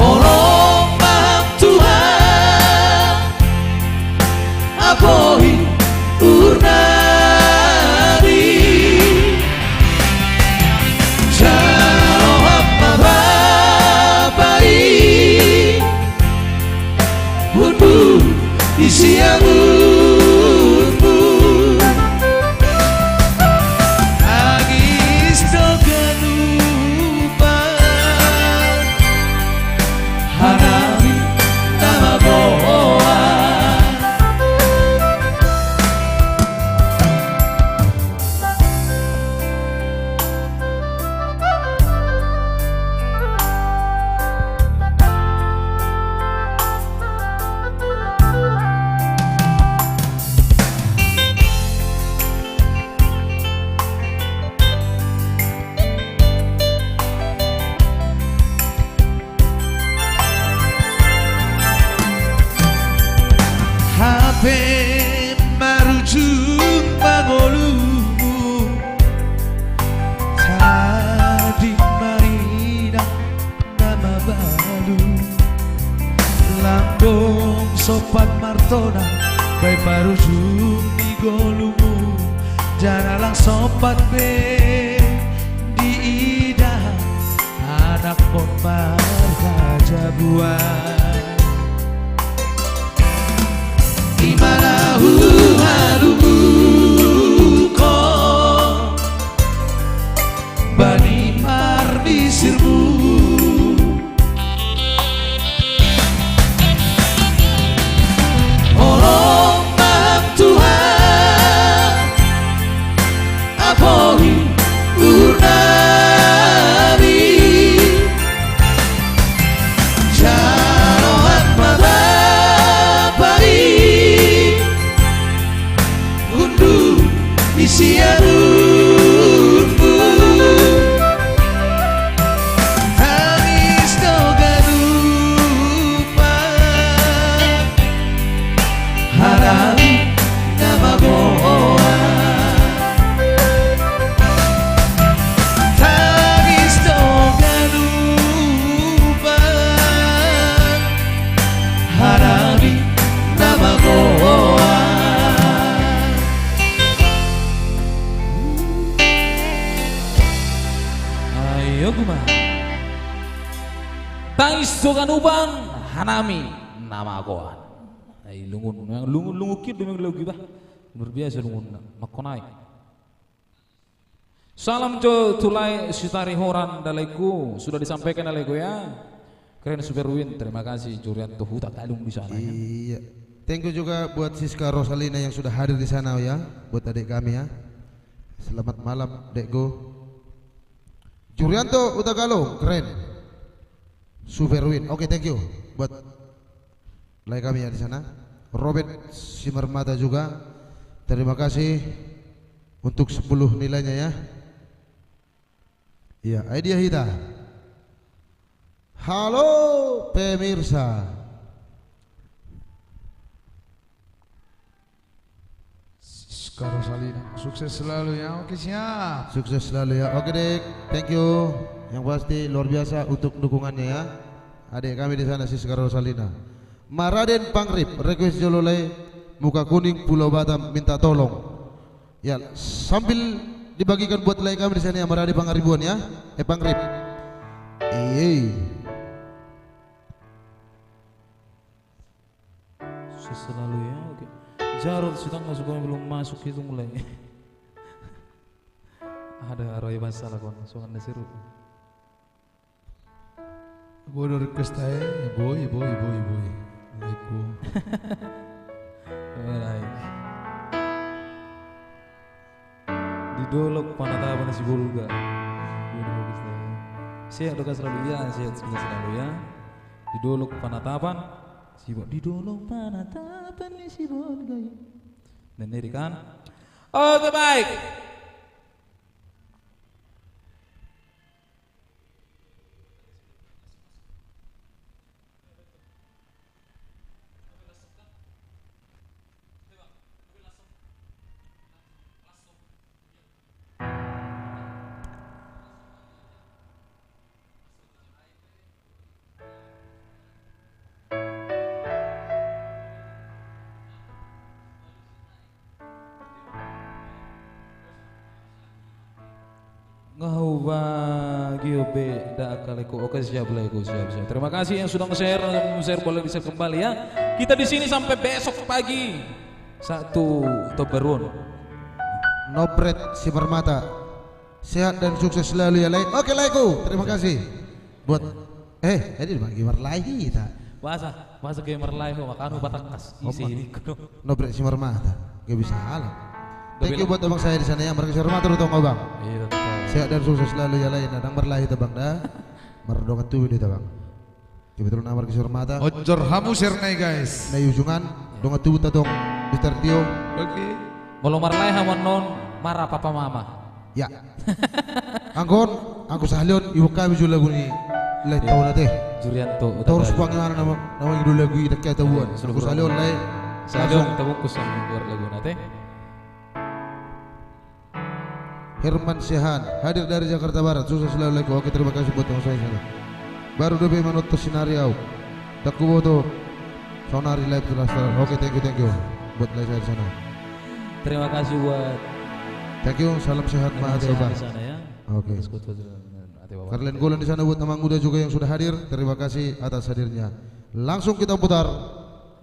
Holong ma Tuhan, apohi uhur nami. Jalo hama Bapa i, hundul di siamunmu. Agis do ganupan hanami na magoar. Hape marujung ma ngolum, tading ma inang na mabalu. Lang dong sompat martona, baen parujung ni ngolum, jala lang sompat be diida anakmon marhajabuan. I ma na sirmu. Holong ma Ham Tuhan, apohi uhurnami. Jalo Ham ma Bapa i, unduk ni siaturmu. Tangis do ganup, hanami na magoan. Tangis do ganup, hanami na magoan. Ayo guma. Tangis do ganup, hanami na magoan. Ai lungun, lungun, lungun kir do memang lagu i bah. Luar biasa lungunna. Makkonai. Salam jo tu lae Sitarihoran da laengku, sudah disampaikan da laengku ya. Keren, super win, terima kasih Jurianto Hutagalung di sana ya. Iya. Thank you juga buat Siska Rosalina yang sudah hadir di sana ya, buat adik kami ya. Selamat malam, Dekku. Jurianto Hutagalung, keren. Super win. Oke, thank you buat lae kami ya di sana. Robert Simarmata juga. Terima kasih untuk sepuluh nilainya ya. Iya, ai dia hita. Halo pemirsa. Siska Rosalina. Sukses selalu ya. Oke, siap. Sukses selalu ya. Oke, Dik. Thank you. Yang pasti luar biasa untuk dukungannya ya. Adik kami di sana, Siska Rosalina. Maraden Pangrip, request jolo lae, Muka Kuning, Pulau Batam, minta tolong. Ya, sambil dibagikan buat lae kami di sana ya, Maraden Pangaribuan ya. Eh, Pangrip. Iya. Sukses selalu ya, oke. Jarod Sitangga suka belum masuk, hitung mulai. Ada Roy masalah kon, songon na seru. Bodo request ae, boy, boy, boy, boy. Assalamualaikum. Baik. Di dolok Panatapan ni si Bolga. Sehat do kan selalu ya, sehat selalu ya. Di dolok Panatapan si Bo-, di dolok Panatapan ni si Bolga. Dan ini kan. Oke, baik. Nga hubagi obe da angka laengku. Oke, siap laengku, siap, siap. Terima kasih yang sudah nge-share, share boleh di-share kembali ya. Kita di sini sampai besok pagi. Satu Tobaruan. Nobret Simarmata. Sehat dan sukses selalu ya, lae. Oke, laengku. Terima kasih. Buat, eh, jadi bagi marlae hita. Bahasa, bahasa gamer lae ho, makanu patangkas. Isi hidikku. Nobret Simarmata. Gak bisa halak. Thank you buat abang saya di sana ya, marga Simarmata do tong, Bang. Iya, tetap. Sehat dan sukses selalu ya, lae. Ndang marlae hita, Bang, da. Mardongan tubu do hita, Bang. Kebetulan na marga Simarmata. Ojor hamu sernai, guys. Na i ujungan, dongan tubu ta tong, Mister Tio. Oke. Molo marlae hamu annon, mara papa mama. Ya. Anggo on, anggo sahali on, iboan hami jo lagu ni lae taon ate. Jurianto Hutagalung. Torus pangimanan nama, nama ido lagu i, daki atabuan. Anggo sahali on, lae. Sahali on, tabungkus sama luar lagu nate. Herman Siahaan, hadir dari Jakarta Barat, sukses selalu, laengku. Oke, terima kasih buat teman saya di sana. Baru dope manonton sinari au. Ndang huboto saonari live terus. Oke, thank you, thank you. Buat lae saya di sana. Terima kasih buat. Thank you, salam sehat, Pak Ade, Pak. Di sana ya. Oke. Atas kutu, Ade, Bapak. Karlen Golan di sana buat Amang Uda juga yang sudah hadir. Terima kasih atas hadirnya. Langsung kita putar.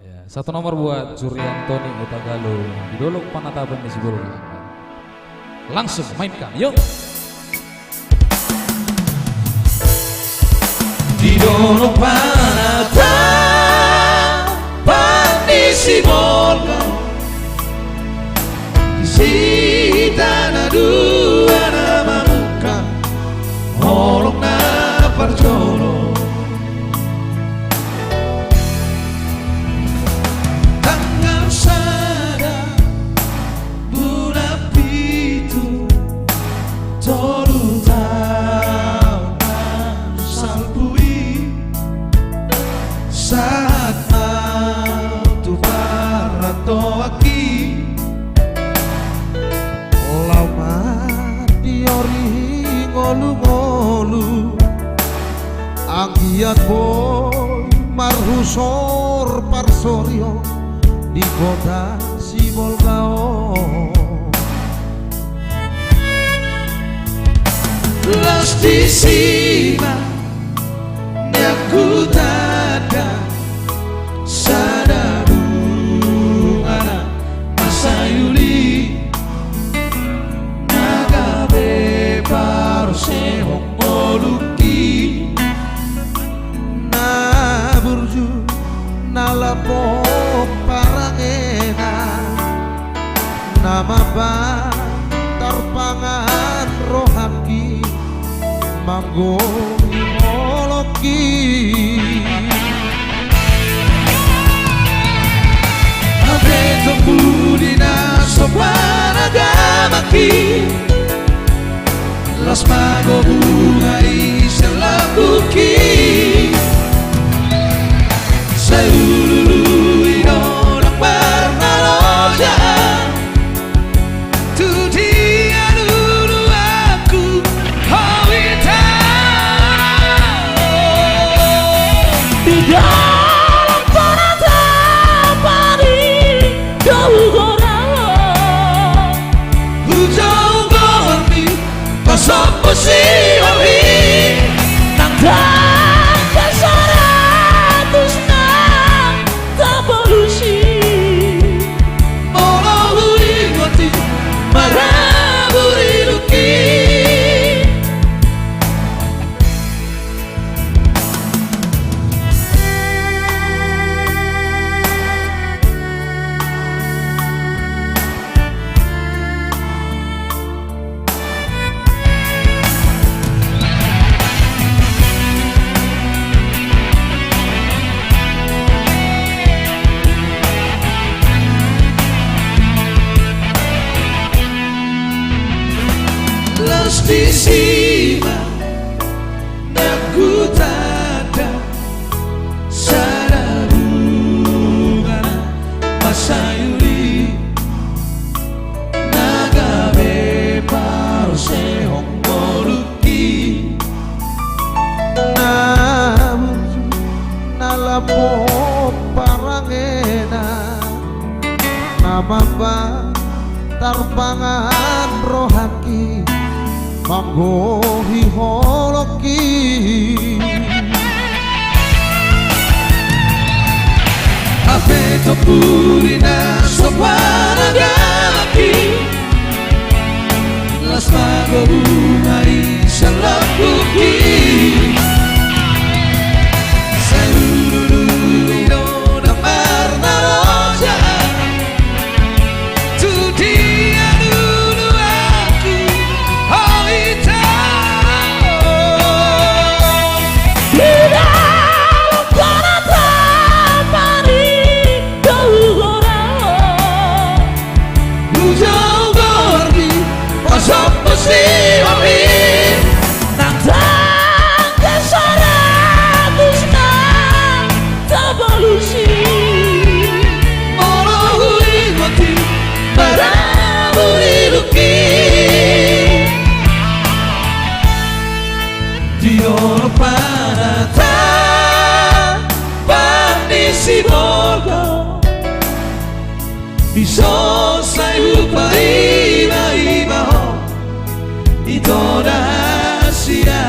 Ya, satu nomor buat Jurianto Hutagalung, di Dolok Panatapan ni si Bolga. Langsung mainkan, yuk. Ia boi marhusor parsorion di kota Sibolga on. Las disi ma naeng hutanda sada bunga na masaiuli, na gabe parsehon ngolungki, na burju na lambok parangena, na mambahen tarpangan rohangki, manggohi holongki. Hape tombu ni na so panagamanki, las ma gobungan i sian lambungki. Sai ulu-ulu i do nang marnalojaan, tu dia luluanku ho hita. Di dalam penatapan i do hugoran, hujou goarmi pasombu siholit, nang dangka saratus nang tapolusi. Molo huingot i marabur ilungki. Las disi ma naeng hutanda sada bunga na masaiuli, na gabe parsehon ngolungki, na burju na lambok parangena, na mambahen tarpangan rohangki, manggohi holongki. Hape tombu ni na so panagamanki, las ma gobungan i sian lambungki. Sai ulu-ulu i do nang marnalojaan, tu dia luluanku ho hita. Di dalam penatapan i do hugoran, hujou goarmi pasombu siholit, nang dangka saratus nang tapolusi. Molo huingot i marabur ilungki. Di dolok panatapan ni Sibolga, dison sai hupaima-ima ho ito nasida.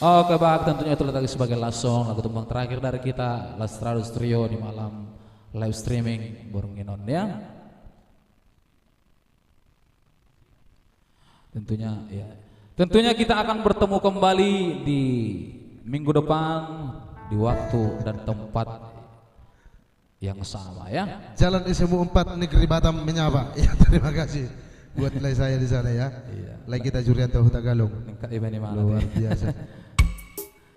Oke, baik, tentunya itu lagi sebagai last song, lagu tembang terakhir dari kita, Las Tradus Trio di malam live streaming borngin on, ya. Tentunya, ya. Tentunya kita akan bertemu kembali di minggu depan, di waktu dan tempat yang sama, ya. Jalan S M U empat Negeri Batam menyapa. Ya, terima kasih buat nilai saya di sana, ya. Iya. Lae Gita Jurianto Hutagalung. Lengkap, Ivan Imana. Luar biasa.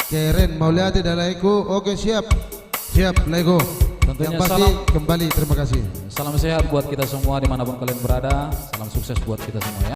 Keren, mauliate da laeku. Oke, siap. Siap, laeku. Tentunya yang pasti salam, kembali, terima kasih. Salam sehat buat kita semua dimanapun kalian berada. Salam sukses buat kita semua, ya.